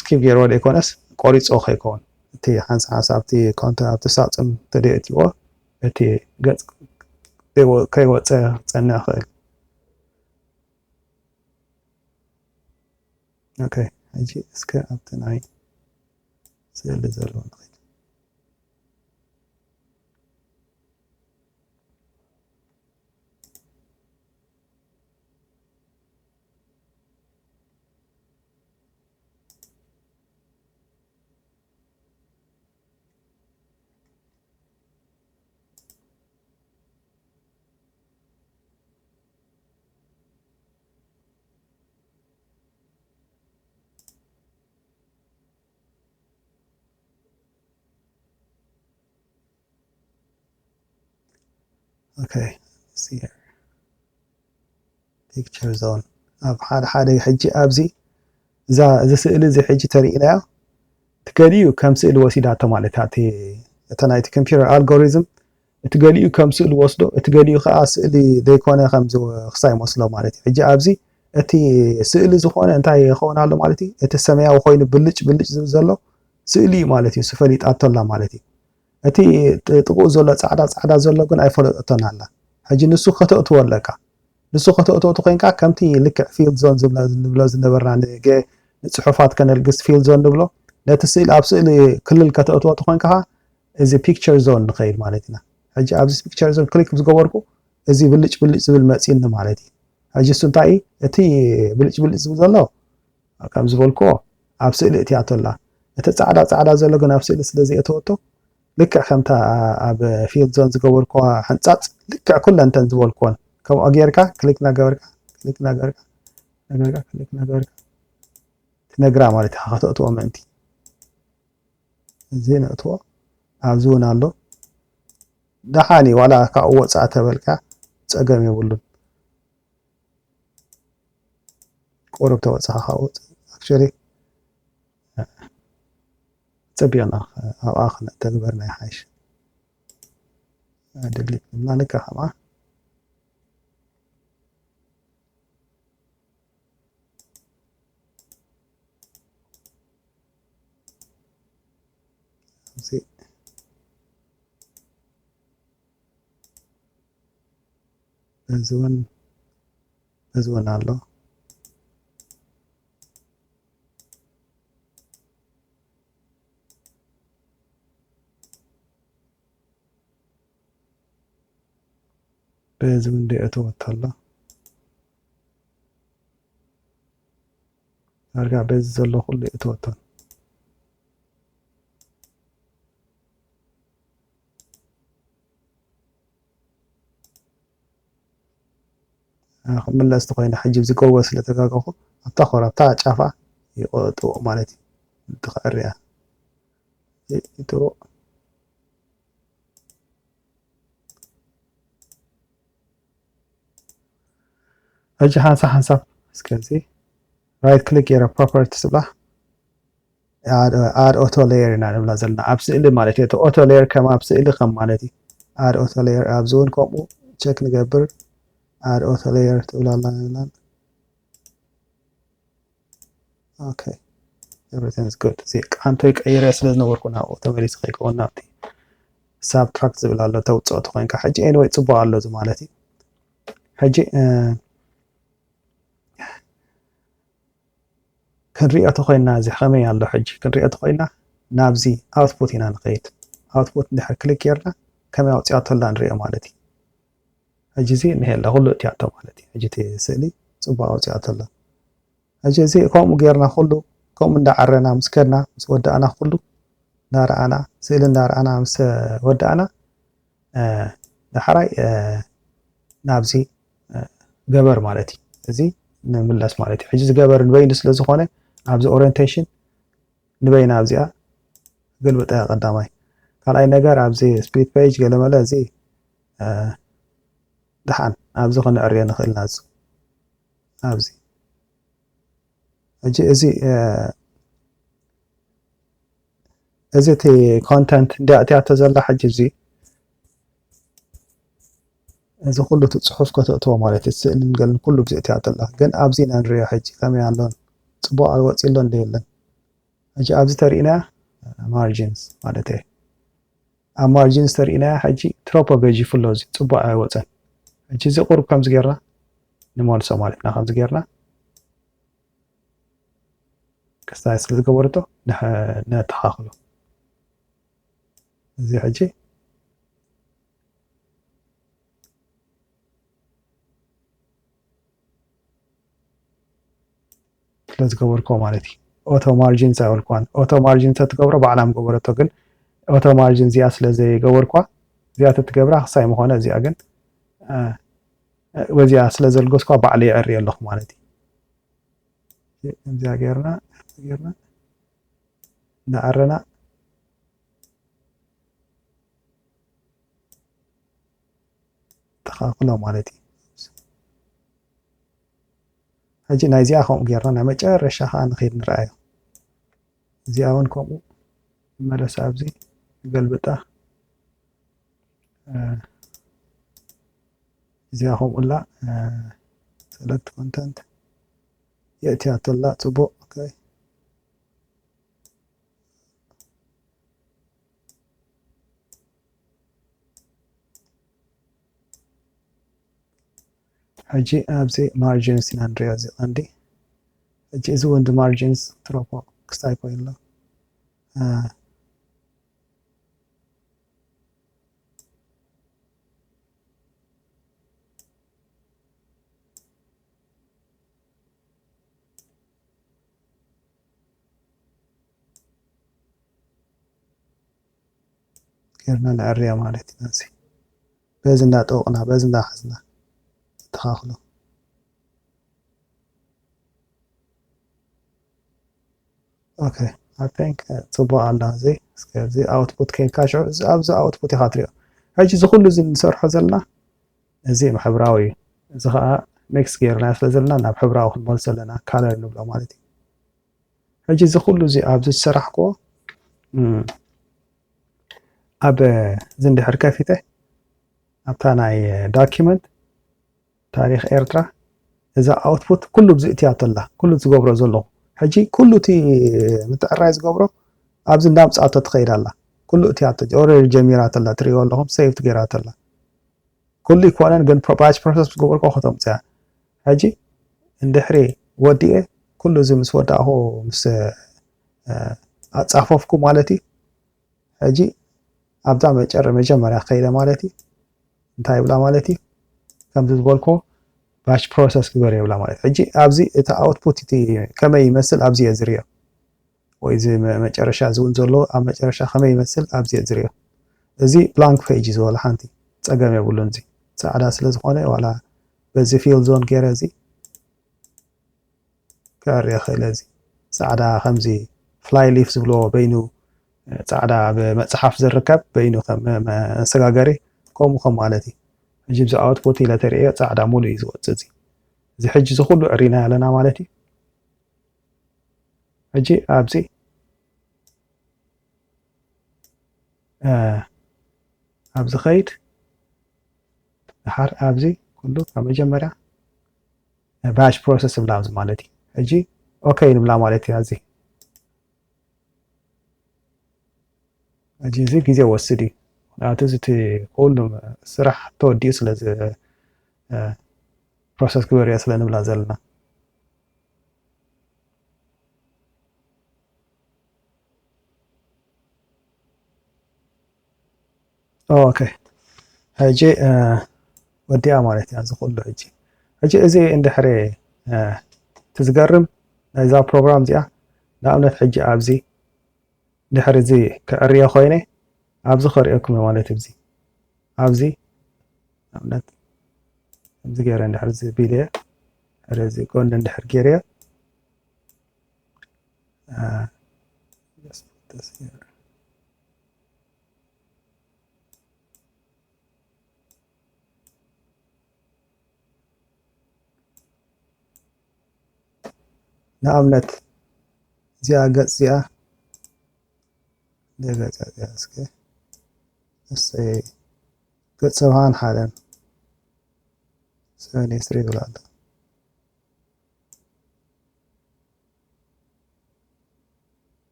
ስኪፕ ገይርዎ ዘይኮነስ ቆሪፅዎ ከይከውን እቲ ሓንሳብ ሓንሳብ ኣብቲ ኮንተንት ኣብቲ ሳፅን ተደእትዎ እቲ ገፅ ከይወፀ ክፀንዕ ይኽእል። ኦኬ ሕጂ እስከ ኣብቲ ናይ ስእሊ ዘሎ ንኸይድ። Okay, let's see here. Picture zone ኣብ ሓደ ሓደ ሕጂ ኣብዚ እዛ እዚ ስእሊ እዚ ሕጂ ተሪኢናዮ እቲ ገሊኡ ከም ስእሊ ወሲዳቶ ማለት እያ። እቲ እታ ናይቲ ኮምፒውተር ኣልጎሪዝም እቲ ገሊኡ ከም ስእሊ ወስዶ እቲ ገሊኡ ከዓ ስእሊ ዘይኮነ ከም ዝወክሳ ይመስሎ ማለት እዩ። ሕጂ ኣብዚ እቲ ስእሊ ዝኾነ እንታይ ይኸውን ኣሎ ማለት እዩ። እቲ ሰማያዊ ኮይኑ ብልጭ ብልጭ ዝብል ዘሎ ስእሊ እዩ ማለት እዩ። እሱ ፈሊጣቶ ኣላ ማለት እዩ። እቲ ጥቕኡ ዘሎ ፃዕዳ ፃዕዳ ዘሎ ግን ኣይፈለጠቶን ኣላ። ሕጂ ንሱ ከተእትዎ ኣለካ። ንሱ ከተእትዎ ተኮይንካ ከምቲ ልክዕ ፊልድ ዞን ዝብሎ ዝነበርና ንገ ንፅሑፋት ከነልግስ ፊልድ ዞን ንብሎ ነቲ ስእሊ ኣብ ስእሊ ክልል ከተእትዎ ተኮይንካ እዚ ፒክቸር ዞን ንኸይድ ማለት ኢና። ሕጂ ኣብዚ ፒክቸር ዞን ክሊክ ዝገበርኩ እዚ ብልጭ ብልጭ ዝብል መፂኒ ማለት እዩ። ሕጂ እሱ እንታይ እዩ? እቲ ብልጭ ብልጭ ዝብል ዘሎ ከም ዝበልክዎ ኣብ ስእሊ እትያቶ ኣላ። እቲ ፃዕዳ ፃዕዳ ዘሎ ግን ኣብ ስእሊ ስለ ዘይእተወቶ ልክዕ ከምታ ኣብ ፊልድ ዞን ዝገበርክዋ ሕንፃፅ ልክዕ ኩለን እተን ዝበልክወን ከምኡ ጌርካ ክሊክ እናገበርካ ክሊክ እናገበርካ እናገበርካ ክሊክ እናገበርካ ትነግራ ማለት ኢኻ ከተእትዎ ምእንቲ። እዚ ነእትዎ ኣብዚ እውን ኣሎ። ደሓን እዩ ዋላ ካብኡ ወፃእ ተበልካ ፀገም የብሉን። ቁሩብ ተወፃኻ ካብኡ actually ፀቢቕና ኣብኣ ክነተግበር ናይ ሓይሽ ድሊት ንብላ ንካ ከምኣ እዚ በዚ እውን በዚ እውን ኣሎ። በዚ እውን ደይኣተወቶ ኣሎ። ዳርጋ በዚ ዘሎ ኩሉ የእተወቶን። ክምለስ ተኮይነ ሕጂ ዝገዎ ስለ ተጋገኹ ኣብታ ኮራብታ ጫፋ ይቆጥዎ ማለት እዩ። ትኽዕርያ ይጥዎ። ሕጂ ሓንሳብ ሓንሳብ እስከዚ right click ገይረ properties ትብላ add auto layer ኢና ንብላ ዘለና ኣብ ስእሊ ማለት እዩ። እቲ auto layer ከም ኣብ ስእሊ ከም ማለት እዩ። Add auto layer ኣብዚ እውን ከምኡ check ንገብር። Add auto layer ትብላ ኣላ ንብላ። Okay, everything is good። እዚ ቃንቶይ ቀይረ ስለ ዝነበርኩ ናብኡ ተመሊሱ ከይከውን ናብቲ subtract ዝብል ኣሎ ተውፅኦ ተኮይንካ። ሕጂ anyway ፅቡቅ ኣሎ እዚ ማለት እዩ። ሕጂ ክንሪኦ ተኮይና እዚ ከመይ ኣሎ ሕጂ ክንሪኦ ተኮይና ናብዚ output ኢና ንኸይድ። Output እንድሕር click ጌርና ከመይ ኣውፅኣቶ ኣላ ንሪኦ ማለት እዩ። ሕጂ እዚ እንሄ ኣላ ኩሉ እትያቶ ማለት እዩ። ሕጂ እቲ ስእሊ ፅቡቅ ኣውፅኣቶ ኣላ። ሕጂ እዚ ከምኡ ጌርና ኩሉ ከምኡ እንዳዓረና ምስ ከድና ምስ ወዳእና ኩሉ እንዳረኣና ስእሊ እንዳረኣና ምስ ወዳእና ዳሕራይ ናብዚ ገበር ማለት እዩ። እዚ ንምለስ ማለት እዩ። ሕጂ እዚ ገበር ንበይኑ ስለ ዝኾነ ኣብዚ orientation ንበይና ኣብዚኣ ግልብጠያ ቀዳማይ። ካልኣይ ነገር ኣብዚ split page ገለመለ እዚ ድሓን ኣብዚ ክንዕርዮ ንኽእል ኢና። ኣብዚ ኣብዚ ሕጂ እዚ እዚ እቲ content እንዲያ እትያቶ ዘላ ሕጂ እዚ እዚ ኩሉ እቲ ፅሑፍ ከተእትዎ ማለት እዩ። ስእልን ገልን ኩሉ ብዚ እትያቶ ኣላ። ግን ኣብዚ ኢና ንሪኦ ሕጂ ከመይ ኣሎን ፅቡቅ ኣወፂ ኣሎ እንደ የለን። ሕጂ ኣብዚ ተሪእና margins ማለት እዩ። ኣብ margins ተሪእና ሕጂ ትሮፖ ገጂፉ ኣሎ። እዚ ፅቡቅ ኣይወፀን። ሕጂ እዚ ቁሩብ ከምዚ ጌርና ንመልሶ ማለት ኢና። ከምዚ ጌርና ክስታይ ስለ ዝገበረቶ ነተኻኽሎ። እዚ ሕጂ ስለ ዝገበርኮ ማለት እዩ። Auto margins ኣይበልኳን። Auto margins ተትገብሮ ባዕላ ምገበረቶ፣ ግን auto margin እዚኣ ስለ ዘይገበርኳ እዚኣ ተትገብራ ክሳይ ምኾነ እዚኣ ግን ወዚኣ ስለ ዘልገስኳ ባዕለ ይዕሪ ኣለኹ ማለት እዩ። እዚኣ ጌርና ጌርና እንዳዓረና ተኻኽሎ ማለት እዩ። ሕጂ ናይዚኣ ከምኡ ጌርና ናይ መጨረሻ ከዓ ንኸይድ ንረኣዮ። እዚኣ እውን ከምኡ መለስ ኣብዚ ገልብጣ። እዚኣ ከምኡ ላ select content የእትያቶ ላ ፅቡቅ። ሕጂ ኣብዚ margins ኢና ንሪኦ እዚ ቀንዲ። ሕጂ እዚ እውን margins ትሮፖ ክስታይ ኮይኑ ኣሎ። ጌርና ንዕርያ ማለት ኢና። እዚ በዚ እንዳጠወቕና በዚ እንዳሓዝና ተኻኽሎ። Okay, I think ጽቡቕ ኣላ። እዚ እስከ እዚ output ከይንካ ሽዑ ኣብዚ output ኢኻ ትሪኦ። ሕጂ እዚ ኩሉ እዚ ንሰርሖ ዘለና እዚ ሕብራዊ እዩ። እዚ ከዓ mix ጌርና ስለ ዘለና ናብ ሕብራዊ ክንመልሶ ኣለና፣ color ንብሎ ማለት እዩ። ሕጂ እዚ ኩሉ እዚ ኣብዚ ዝሰራሕክዎ ኣብ እዚ እንድሕር ከፊተ ኣብታ ናይ document ታሪኽ ኤርትራ እዛ output ኩሉ ብዚ እትያቶ ኣላ፣ ኩሉ ዝገብሮ ዘለኹ። ሕጂ ኩሉ እቲ ምትዕራይ ዝገብሮ ኣብዚ እንዳምፅኣቶ ትኸይድ ኣላ። ኩሉ እትያቶ already ጀሚራቶ ኣላ፣ ትሪእዎ ኣለኹም፣ save ገይራቶ ኣላ። ኩሉ ይኮነን ግን ፕሮ- batch process ምስ ገበርኩ ከተምፅያ። ሕጂ እንድሕሪ ወዲኤ ኩሉ እዚ ምስ ወዳእኹ ምስ እ፣ ኣፃፈፍኩ ማለት እዩ። ሕጂ ኣብዛ መጨረ መጀመርያ ከይደ ማለት እዩ። እንታይ ይብላ ማለት እዩ? ከምዚ ዝበልኮ batch process ግበር ይብላ ማለት እዩ። ሕጂ ኣብዚ እቲ output እቲ ከመይ ይመስል ኣብዚ እየ ዝሪኦ። ወይ እዚ መ- መጨረሻ እዚ እውን ዘሎ ኣብ መጨረሻ ከመይ ይመስል ኣብዚ እየ ዝሪኦ። እዚ blank page እዩ ዝበሎ ሓንቲ ፀገም የብሉን። እዚ ፃዕዳ ስለ ዝኾነ ዋላ በዚ fill zone ገይረ እዚ ከዕርዮ ክእል። እዚ ፃዕዳ ከምዚ fly leaf ዝብሎ በይኑ ፃዕዳ ኣብ መፅሓፍ ዝርከብ በይኑ ከም መ- መሰጋገሪ ከምኡ ከም ማለት እዩ። ሕጂ ብዚ output ኢለ ተርእዮ ፃዕዳ ሙሉ እዩ ዝወፅእ። እዚ እዚ ሕጂ እዚ ኩሉ ዕሪና ኣለና ማለት እዩ። ሕጂ ኣብዚ ኣብዚ ኸይድ ድሓር ኣብዚ ኩሉ ካብ መጀመርያ batch process ብላ ኣብዚ ማለት እዩ። ሕጂ okay ንብላ ማለት እዩ። ኣብዚ ሕጂ እዚ ግዜ ወስድ እዩ። ምክንያቱ እዚ እቲ ኩሉ ስራሕ ተወዲኡ ስለ process ግበርያ ስለ ንብላ ዘለና። ኦኬ ሕጂ ወዲኣ ማለት እያ እዚ ኩሉ። ሕጂ ሕጂ እዚ እንድሕሪ እቲ ዝገርም ናይዛ ፕሮግራም እዚኣ ንኣብነት ሕጂ ኣብዚ ድሕሪ እዚ ክዕርዮ ኮይነ ኣብዚ ከርእየኩም እየ ማለት እዚ ኣብዚ ንኣብነት ከምዚ ገይረ እንድሕር እዚ ቢልየ እዚ ጎኒ እንድሕር ገይረዮ ንኣብነት እዚኣ ገፅ እዚኣ ገፅ እዚኣ እስከ እሰይ ገፅ ሰብዓን ሓደን ሰቨን ኤ ስሪ ይብል ኣሎ።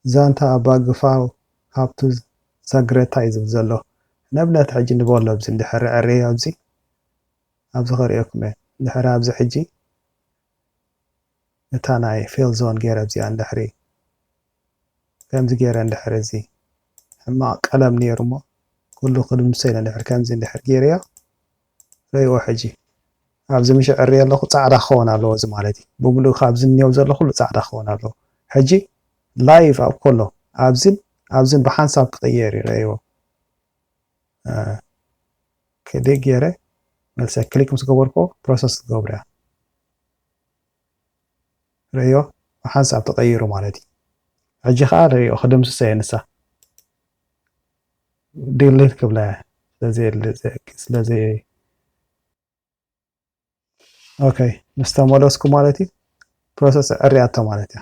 ዛንታ ኣባ ግፋው ሃብቱ ዛግረታ እዩ ዝብል ዘሎ። ንኣብነት ሕጂ ንበሎ ኣብዚ እንድሕር ዕርየ ኣብዚ ኣብዚ ከርእየኩም እየ። እንድሕር ኣብዚ ሕጂ እታ ናይ ፌል ዞን ገይረ ኣብዚኣ እንድሕሪ ከምዚ ገይረ እንድሕር እዚ ሕማቕ ቀለም ነይሩ እሞ ኩሉ ክድምሶ ኢለ እንድሕር ከምዚ እንድሕር ገይረዮ ረይዎ ሕጂ ኣብዚ ምሽ ዕርየ ኣለኹ ጻዕዳ ክኸውን ኣለዎ እዚ ማለት እዩ። ብምሉእ ካብዚ እኒኦ ዘሎ ኩሉ ጻዕዳ ክኸውን ኣለዎ። ሕጂ ላይቭ ኣብ ኮሎ ኣብዚን ኣብዚን ብሓንሳብ ክቕየር እዩ ረይዎ። ክሊክ ገይረ መልሰ ክሊክ ምስ ገበርኩ ፕሮሰስ ትገብርያ ረዮ ሓንሳብ ተቐይሩ ማለት እዩ። ሕጂ ከዓ ረዮ ክድምስሰ እየ ንሳ ዲሊት ክብላ እየ ስለዘየድሊ ስለዘየ ኦኬ ምስ ተመለስኩ ማለት እዩ ፕሮሰስ ዕርያቶ ማለት እያ።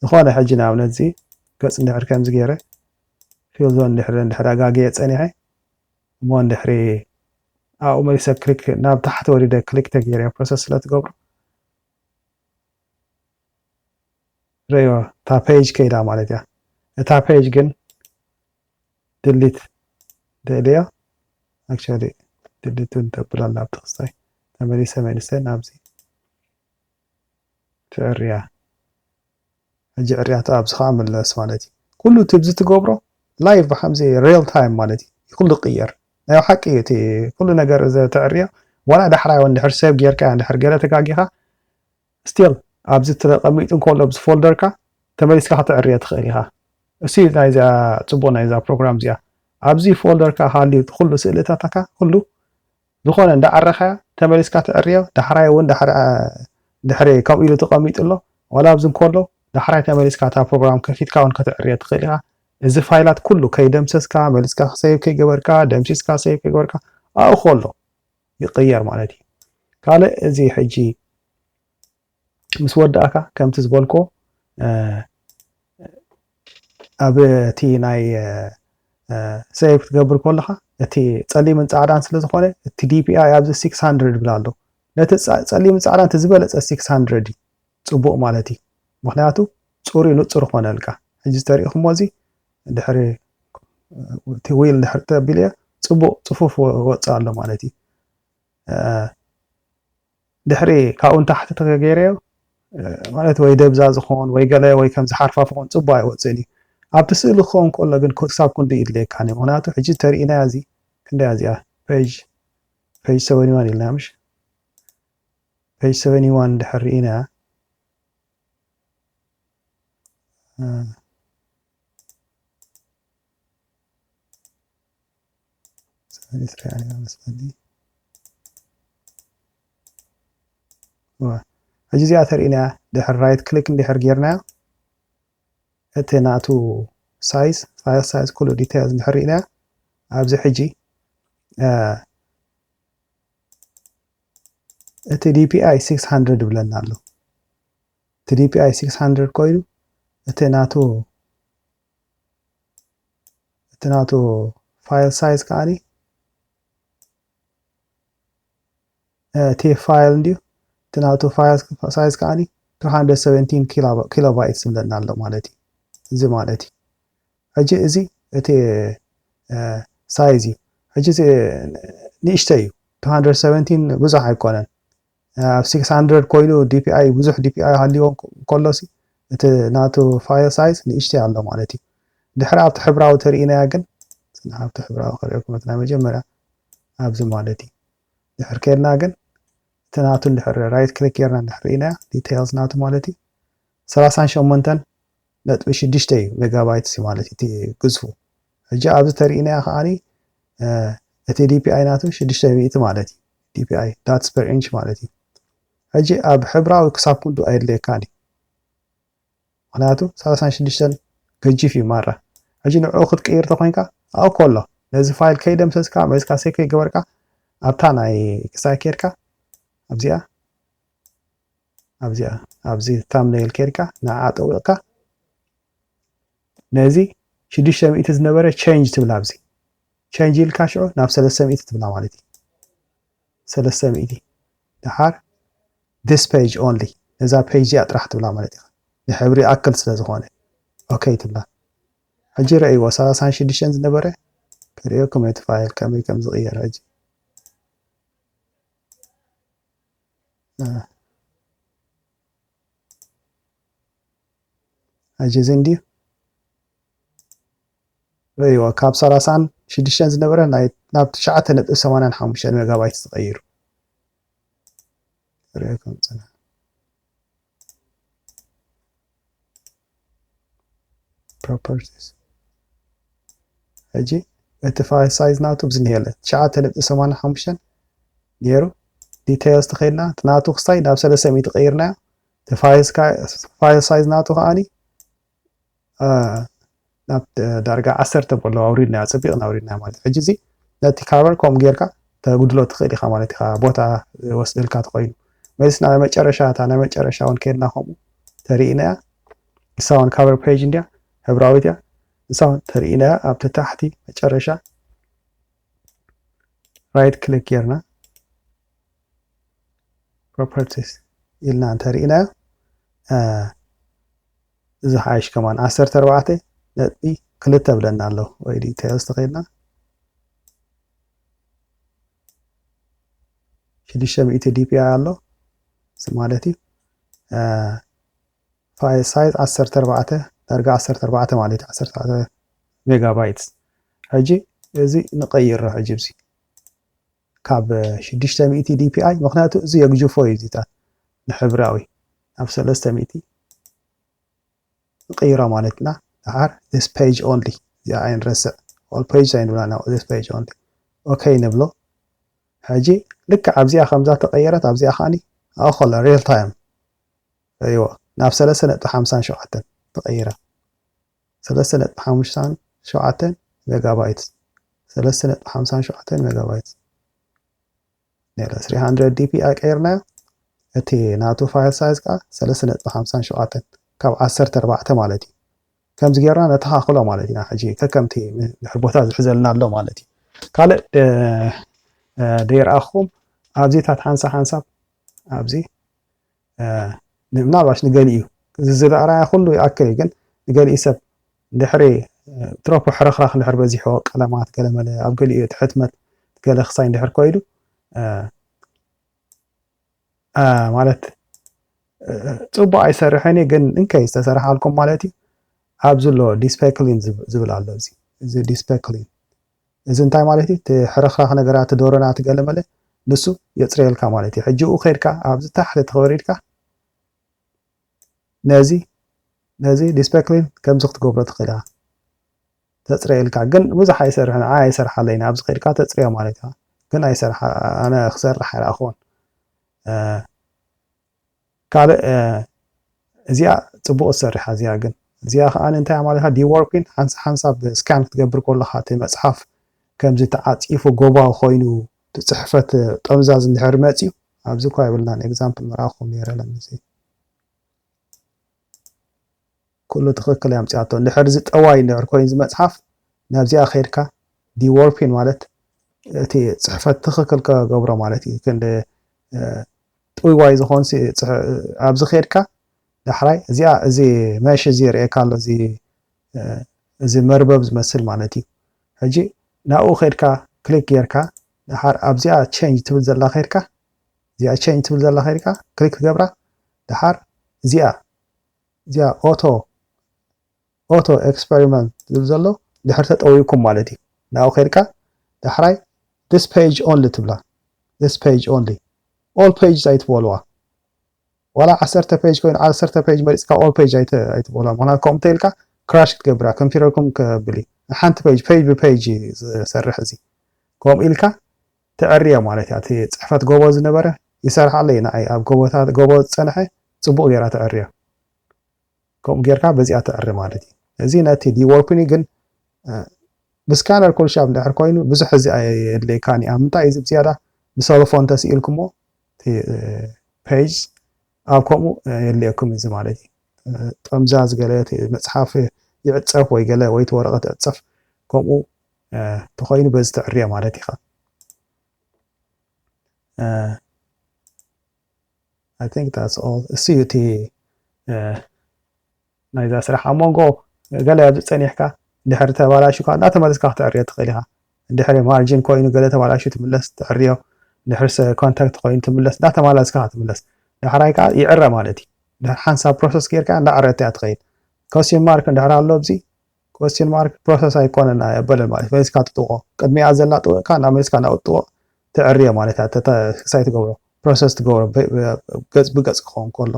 ዝኾነ ሕጂ ንኣብነት እዚ ገፅ እንድሕር ከምዚ ገይረ ፊል ዞን እንድሕር እንድሕር ኣጋግየ ፀኒሐ እሞ እንድሕሪ ኣብኡ መሊሰ ክሊክ ናብ ታሕቲ ወሪደ ክሊክ ተገይረ ፕሮሰስ ስለ ትገብሮ ረዮ እታ ፔጅ ከይዳ ማለት እያ። እታ ፔጅ ግን ድሊት ደልዮ ኣክቹዋሊ ድሊት እውን ተብል ኣላ ኣብቲ ክስታይ ተመሊሰ መሊሰ ናብዚ ትዕርያ ሕጂ ዕርያቶ ኣብዚ ከዓ ምለስ ማለት እዩ። ኩሉ እቲ ብዚ ትገብሮ ላይቭ ብከምዚ ሪል ታይም ማለት እዩ። ኩሉ ይቅየር ናይ ሓቂ እዩ እቲ ኩሉ ነገር እዚ ትዕርዮ ዋላ ዳሕራይ እውን ድሕር ሰብ ጌርካ ድሕር ገለ ተጋጊኻ ስቲል ኣብዚ ተቐሚጡ እንከሎ ኣብዚ ፎልደርካ ተመሊስካ ክትዕርዮ ትኽእል ኢኻ። እሱ ናይዛ ፅቡቅ ናይዛ ፕሮግራም እዚኣ ኣብዚ ፎልደርካ ሃልዩ ኩሉ ስእልታትካ ኩሉ ዝኾነ እንዳዓረኻያ ተመሊስካ ትዕርዮ። ዳሕራይ እውን ድሕሪ ከምኡ ኢሉ ተቐሚጡ ኣሎ ዋላ ኣብዚ እንከሎ ዳሕራይ ተመሊስካ እታ ፕሮግራም ከፊትካ እውን ከተዕርዮ ትኽእል ኢኻ። እዚ ፋይላት ኩሉ ከይደምሰስካ መሊስካ ሰይቭ ከይገበርካ ደምሲስካ ሰይቭ ከይገበርካ ኣብኡ ከሎ ይቕየር ማለት እዩ። ካልእ እዚ ሕጂ ምስ ወዳእካ ከምቲ ዝበልኮ ኣብ እቲ ናይ ሰይቭ ክትገብር ከለካ እቲ ፀሊምን ፃዕዳን ስለ ዝኾነ እቲ ዲፒኣይ ኣብዚ ሲክስ ሃንድረድ ይብል ኣሎ። ነቲ ፀሊምን ፃዕዳን እቲ ዝበለፀ ሲክስ ሃንድረድ እዩ ፅቡቅ ማለት እዩ። ምክንያቱ ፅሩይ ንፁር ኮነልካ። ሕጂ ዝተሪእኩሞ እዚ ድሕሪ እቲ ዊል ድሕሪ ተቢልዮ ጽቡቕ ጽፉፍ ወ- ወጽእ ኣሎ ማለት እዩ። እ፣ ድሕሪ ካብኡ ንታሕቲ ተገይረዮ እ፣ ማለት ወይ ደብዛ ዝኸውን ወይ ገለ ወይ ከም ዝሓርፋፍ ክኸውን ጽቡቕ ኣይወጽእን እዩ። ኣብቲ ስእሊ ክኸውን ከሎ ግን ክሳብ ክንዱ ይድልየካኒ። ምክንያቱ ሕጂ ተርእናያ እዚ ክንደያ እዚኣ ፔጅ ፔጅ ሰቨን ዋን ኢልና ምሽ ፔጅ ሰቨን ዋን ድሕር ርኢና ሰቨን ትሪ ኣያ መስለኒ። ዋ፣ ሕጂ እዚኣ ተርእናያ ድሕር ራይት ክሊክ እንድሕር ጌርናያ እቲ ናቱ ሳይዝ ፋይል ሳይዝ ኩሉ ዲቴይልስ እንድሕር ርኢናያ ኣብዚ ሕጂ እ፣ እቲ ዲፒኣይ ሲክስ ሃንድረድ ይብለና ኣሎ። እቲ ዲፒኣይ ሲክስ ሃንድረድ ኮይኑ እቲ ናቱ እቲ ናቱ ፋይል ሳይዝ ከዓኒ እቲ ፋይል እንድዩ እቲ ናቱ ፋይል ሳይዝ ከዓኒ two hundred seventeen ኪሎባይት ዝብለና ኣሎ ማለት እዩ። እዚ ማለት እዩ ሕጂ እዚ እቲ ሳይዝ እዩ። ሕጂ እዚ ንእሽተይ እዩ። two hundred seventeen ብዙሕ ኣይኮነን። ኣብ six hundred ኮይኑ ዲፒኣይ ብዙሕ ዲፒኣይ ሃልዎ ከሎሲ እቲ ናቱ ፋይል ሳይዝ ንእሽተይ ኣሎ ማለት እዩ። ድሕሪ ኣብቲ ሕብራዊ ተርእናያ ግን ኣብቲ ሕብራዊ ክርእኩም እቲ ናይ መጀመርያ ኣብዚ ማለት እዩ። ድሕር ከድና ግን እቲ ናቱ እንድሕር ራይት ክሊክ ጌርና እንድሕር ርኢናያ ዲቴይልስ ናቱ ማለት እዩ ሰላሳን ሸሞንተን ነጥቢ ሽዱሽተ እዩ ሜጋባይት ማለት እዩ እቲ ግዝፉ። ሕጂ ኣብዚ ተርእናያ ከዓኒ እቲ ዲፒኣይ ናቱ ሽዱሽተ ሚእቲ ማለት እዩ። ዲፒኣይ ዳትስ ፐር ኢንች ማለት እዩ። ሕጂ ኣብ ሕብራዊ ክሳብ ክንዱ ኣየድልየካን እዩ። ምክንያቱ ሰላሳን ሽዱሽተን ገጂፍ እዩ ማራ። ሕጂ ንዕኡ ክትቅይር ተኮይንካ ኣብኡ ከሎ ነዚ ፋይል ከይደምሰስካ መዝካ ሴ ከይገበርካ ኣብታ ናይ ክሳይ ኬድካ ኣብዚኣ ኣብዚኣ ኣብዚ ታምኔል ኬድካ ንዓ ጠዊቕካ ነዚ ሽዱሽተ ሚእቲ ዝነበረ ቸንጅ ትብላ ኣብዚ ቸንጅ ኢልካ ሽዑ ናብ ሰለስተ ሚእቲ ትብላ ማለት እዩ። ሰለስተ ሚእቲ ድሓር this page only ነዛ ፔጅ እዚኣ ጥራሕ ትብላ ማለት ኢኻ። ንሕብሪ ይኣክል ስለ ዝኾነ ኦኬ ትብላ። ሕጂ ረእይዎ ሰላሳን ሽዱሽተን ዝነበረ ክርእየኩም እቲ ፋይል ከመይ ከም ዝቕየር ሕጂ ሕጂ እዚ እንድዩ ረእይዎ ካብ ሰላሳን ሽዱሽተን ዝነበረ ናይ ናብ ትሽዓተ ነጥቢ ሰማንያን ሓሙሽተን ሜጋባይት ተቐይሩ። ርእየኩም ጽና ፕሮፐርቲስ ሕጂ እቲ ፋይል ሳይዝ ናቱ ብዝኒሄለ ትሽዓተ ነጥቢ ሰማንያን ሓሙሽተን ነይሩ። ዲቴይልስ ተኸይድና እቲ ናቱ ክስታይ ናብ ሰለስተ ሚእቲ ቀይርናዮ። እቲ ፋይል ሳይዝ ናቱ ከዓኒ ናብ ዳርጋ ዓሰርተ በሎ ኣውሪድና ኣጸቢቕና ኣውሪድና ማለት ሕጂ እዚ ነቲ ካቨር ከም ጌርካ ተጉድሎ ትኽእል ኢኻ ማለት ኢኻ ቦታ ወስደልካ ተኮይኑ መስ ናይ መጨረሻ እታ ናይ መጨረሻ እውን ከድና ከምኡ ተርእናያ ንሳ እውን ካቨር ፔጅ እንድያ ሕብራዊት እያ ንሳ እውን ተርእናያ ኣብቲ ታሕቲ መጨረሻ ራይት ክሊክ ጌርና ፕሮፐርቲስ ኢልና እንተርኢናዮ እዚ ሓይሽ ከማን ዓሰርተ ኣርባዕተ ነጥቢ ክልተ ብለና ኣሎ ወይ ዲቴይልስ ተኸይድና ሽዱሽተ ሚእቲ ዲፒኣይ ኣሎ እዚ ማለት እዩ ፋይል ሳይዝ ዓሰርተ ኣርባዕተ ዳርጋ ዓሰርተ ኣርባዕተ ማለት እዩ ዓሰርተ ኣርባዕተ ሜጋባይት ሕጂ እዚ ንቀይሮ ሕጂ እዚ ካብ ሽዱሽተ ሚእቲ ዲፒኣይ ምክንያቱ እዚ የግጅፎ እዩ እዚታት ንሕብራዊ ናብ ሰለስተ ሚእቲ ንቅይሮ ማለትና ድሓር this page only እዚኣ ኣይንረስዕ all page ኣይንብላ ናብ this page only ኦኬ ንብሎ ሕጂ ልክዕ ኣብዚኣ ከምዛ ተቀየረት ኣብዚኣ ከዓኒ ኣኸሎ ሪል ታይም ርእይዎ ናብ ሰለስተ ነጥቢ ሓምሳን ሸውዓተን ተቀይራ ሰለስተ ነጥቢ ሓምሳን ሸውዓተን ሜጋባይት ሰለስተ ነጥቢ ሓምሳን ሸውዓተን ሜጋባይት ነይረ three hundred ዲፒኣይ ቀይርናዮ እቲ ናቱ ፋይል ሳይዝ ከዓ ሰለስተ ነጥቢ ሓምሳን ሸውዓተን ካብ ዓሰርተ ኣርባዕተ ማለት እዩ ከምዚ ጌርና ነተኻኽሎ ማለት ኢና ሕጂ ከከምቲ ድሕር ቦታ ዝሕዘልና ኣሎ ማለት እዩ ካልእ ደይረኣኹም ኣብዚታት ሓንሳ ሓንሳብ ኣብዚ ምናልባሽ ንገሊኡ እዚ ዝረኣናዮ ኩሉ ይኣክል እዩ ግን ንገሊኡ ሰብ ድሕሪ ትረፎ ሕርኽራኽ እንድሕር በዚሖ፣ ቀለማት ገለመለ ኣብ ገሊኡ እቲ ሕትመት ገለ ክሳይ እንድሕር ኮይሉ ማለት ጽቡቕ ኣይሰርሕን እዩ፣ ግን እንከይ ዝተሰርሓልኩም ማለት እዩ። ኣብዚ ኣሎ ዲስፔክሊን ዝብል ኣሎ። እዚ ዲስፔክሊን እዚ እንታይ ማለት እዩ? እቲ ሕርኽራኽ ነገራት፣ ዶሮናት ገለመለ ንሱ የፅርየልካ ማለት እዩ። ሕጂ ኡ ከይድካ ኣብዚ ታሕቲ ተኸበሪድካ ነዚ ነዚ ዲስፔክሊን ከምዚ ክትገብሮ ትኽእል ኢኻ። ተፅረየልካ ግን ብዙሕ ኣይሰርሕን፣ ንዓይ ኣይሰርሓለይን። ኣብዚ ከይድካ ተፅርዮ ማለት ኢኻ። ግን ኣይሰርሓ ኣነ ክሰርሕ ኣይረኣኹዎን። ካልእ እዚኣ ፅቡቕ ዝሰርሓ እዚኣ ግን እዚኣ ከዓ እንታይ ማለት ዲዎርፒን ሓንሳ ሓንሳብ ስካን ክትገብር ከለካ እቲ መፅሓፍ ከምዚ ተዓፂፉ ጎባዊ ኮይኑ እቲ ፅሕፈት ጠምዛዝ እንድሕር መፅዩ ኣብዚ እኳ የብልናን። ኤግዛምፕል መርኣኹም ነይረ ለምዚ ኩሉ ትኽክል እያ ኣምፅኣቶ። እንድሕር እዚ ጠዋይ እንድሕር ኮይኑ እዚ መፅሓፍ ናብዚኣ ከይድካ ዲዎርፒን ማለት እቲ ፅሕፈት ትኽክል ከገብሮ ማለት እዩ። ክንዲ ጥውይዋይ ዝኾን ኣብዚ ከይድካ ዳሕራይ እዚኣ እዚ መሽ እዚ ርእየካ ኣሎ እዚ መርበብ ዝመስል ማለት እዩ። ሕጂ ናብኡ ከይድካ ክሊክ ጌርካ ዳሓር ኣብዚኣ ቸንጅ ትብል ዘላ ከይድካ እዚኣ ቸንጅ ትብል ዘላ ከይድካ ክሊክ ትገብራ ዳሓር እዚኣ እዚኣ ኦቶ ኦቶ ኤክስፐሪመንት ዝብል ዘሎ ድሕር ተጠዊኩም ማለት እዩ። ናብኡ ከይድካ ዳሕራይ this page only ትብላ። This page only all pages ኣይትበልዋ። ዋላ ዓሰርተ ፔጅ ኮይኑ ዓሰርተ ፔጅ መሪፅካ all page ኣይትበልዋ። ምክንያቱ ከምኡ እንተኢልካ ክራሽ ክትገብራ ኮምፒውተርኩም ከብል ሓንቲ ፔጅ ፔጅ ብፔጅ ዝሰርሕ እዚ ከምኡ ኢልካ ተዕርዮ ማለት እያ። እቲ ፅሕፈት ጎቦ ዝነበረ ይሰርሓለይ ንዓይ ኣብ ጎቦታት ጎቦ ዝፀንሐ ፅቡቕ ገይራ ተዕርዮ። ከምኡ ጌርካ በዚኣ ተዕሪ ማለት እዩ። እዚ ነቲ ዲዎርፒኒ ግን ብስካነር ኩልሻብ እንድሕር ኮይኑ ብዙሕ እዚ ኣየድልየካን እዩ። ኣብ ምንታይ እዚ ብዝያዳ ብሰለፎን ተስኢልኩሞ ፔጅ ኣብ ከምኡ የድልየኩም እዚ ማለት እዩ። ጠምዛዝ ገለ መፅሓፍ ይዕፀፍ ወይ ገለ ወይ ወረቐት ይዕፀፍ ከምኡ ተኮይኑ በዚ ተዕርዮ ማለት ኢኻ። I think that's all። እሱ እዩ እቲ ናይዛ ስራሕ ኣብ መንጎ ገለ ኣብዚ ፀኒሕካ እንድሕር ተባላሹካ እንዳተመለስካ ክትዕርዮ ትኽእል ኢኻ። እንድሕር ማርጂን ኮይኑ ገለ ተባላሹ ትምለስ ትዕርዮ፣ እንድሕር ኮንታክት ኮይኑ ትምለስ እንዳተመለስካ ትምለስ። ዳሕራይ ከዓ ይዕረ ማለት እዩ። ድሕር ሓንሳብ ፕሮሰስ ጌርካ እንዳዕረተ እያ ትኸይድ። ኮስችን ማርክ እንድሕር ኣሎ ኣብዚ ኮስችን ማርክ ፕሮሰስ ኣይኮነን ኣይበለን ማለት መሊስካ ትጥውቆ ቅድሚኣ ዘላ ጥውቅካ ናብ መሊስካ ናብ ጥውቅ ትዕርዮ ማለት እያ። ክሳይ ትገብሮ ፕሮሰስ ትገብሮ ገፅ ብገፅ ክኸውን ከሎ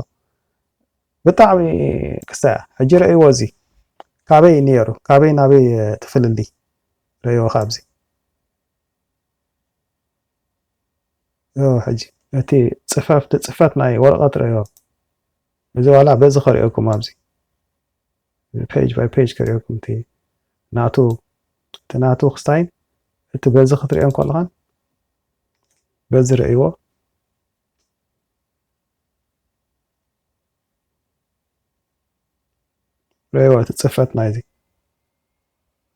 ብጣዕሚ ክስታ እያ። ሕጂ ረእይዎ እዚ ካበይ ነይሩ ካበይ ናበይ ትፍልልይ ረእይዎ ካብዚ ሕጂ እቲ ፅፈፍቲ ፅፈት ናይ ወረቐት ረእይዎ እዚ ዋላ በዚ ከርእየኩም ኣብዚ ፔጅ ባይ ፔጅ ከርእየኩም እቲ ናቱ እቲ ናቱ ክስታይን እቲ በዚ ክትርእዮ ከለኻን በዚ ርእይዎ ርእይዎ እቲ ፅፈት ናይዚ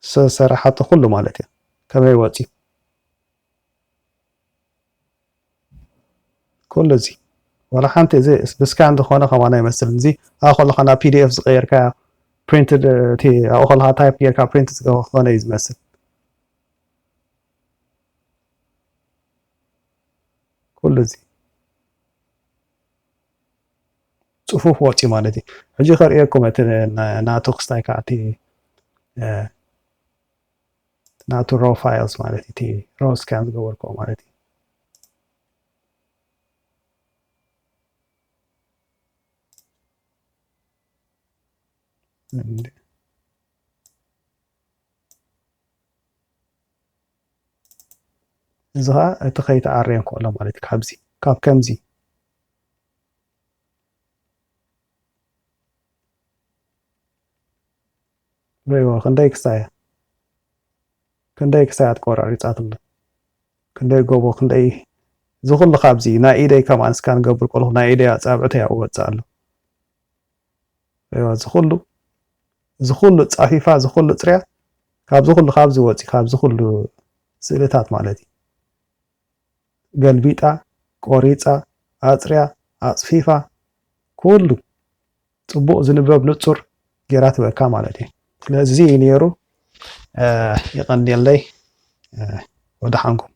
ዝሰራሓቶ ኩሉ ማለት እዩ ከመይ ወፂ ኩሉ እዚ ዋላ ሓንቲ እዚ ብስካን ዝኾነ ከማን ኣይመስልን። እዚ ኣብኡ ከለኻ ናብ ፒ ዲ ኤፍ ዝቀየርካዮ ፕሪንትድ እቲ ኣብኡ ከለኻ ታይፕ ጌርካ ፕሪንት ዝኾነ እዩ ዝመስል። ኩሉ እዚ ፅፉፍ ወፂ ማለት እዩ። ሕጂ ከርእየኩም እቲ ናቱ ክስታይ ከዓ እቲ ናቱ ሮ ፋይልስ ማለት እቲ ሮ ስካን ዝገበርክዎ ማለት እዩ። እዚ ከዓ እቲ ከይተዓረየ እንከሎ ማለት እዩ። ካብዚ ካብ ከምዚ ርእይዎ ክንደይ ክሳያ ክንደይ ክሳያ ትቆራሪፃትሉ ክንደይ ጎቦ ክንደይ ዝኩሉ ካብዚ ናይ ኢደይ ከማን እስካ ንገብር ቆልኩ ናይ ኢደይ ኣፃብዕተይ ኣብኡ ወፅእ ኣሎ ዝኩሉ ዝኩሉ ፃፊፋ ዝኩሉ ፅርያ ካብዚ ኩሉ ካብዚ ወፂ ካብዚ ኩሉ ስእልታት ማለት እዩ ገልቢጣ ቆሪፃ ኣፅርያ ኣፅፊፋ ኩሉ ፅቡቕ ዝንበብ ንፁር ጌራ ትበካ ማለት እዩ። ስለዚ እዩ ነይሩ የቐንየለይ። ወደሓንኩም።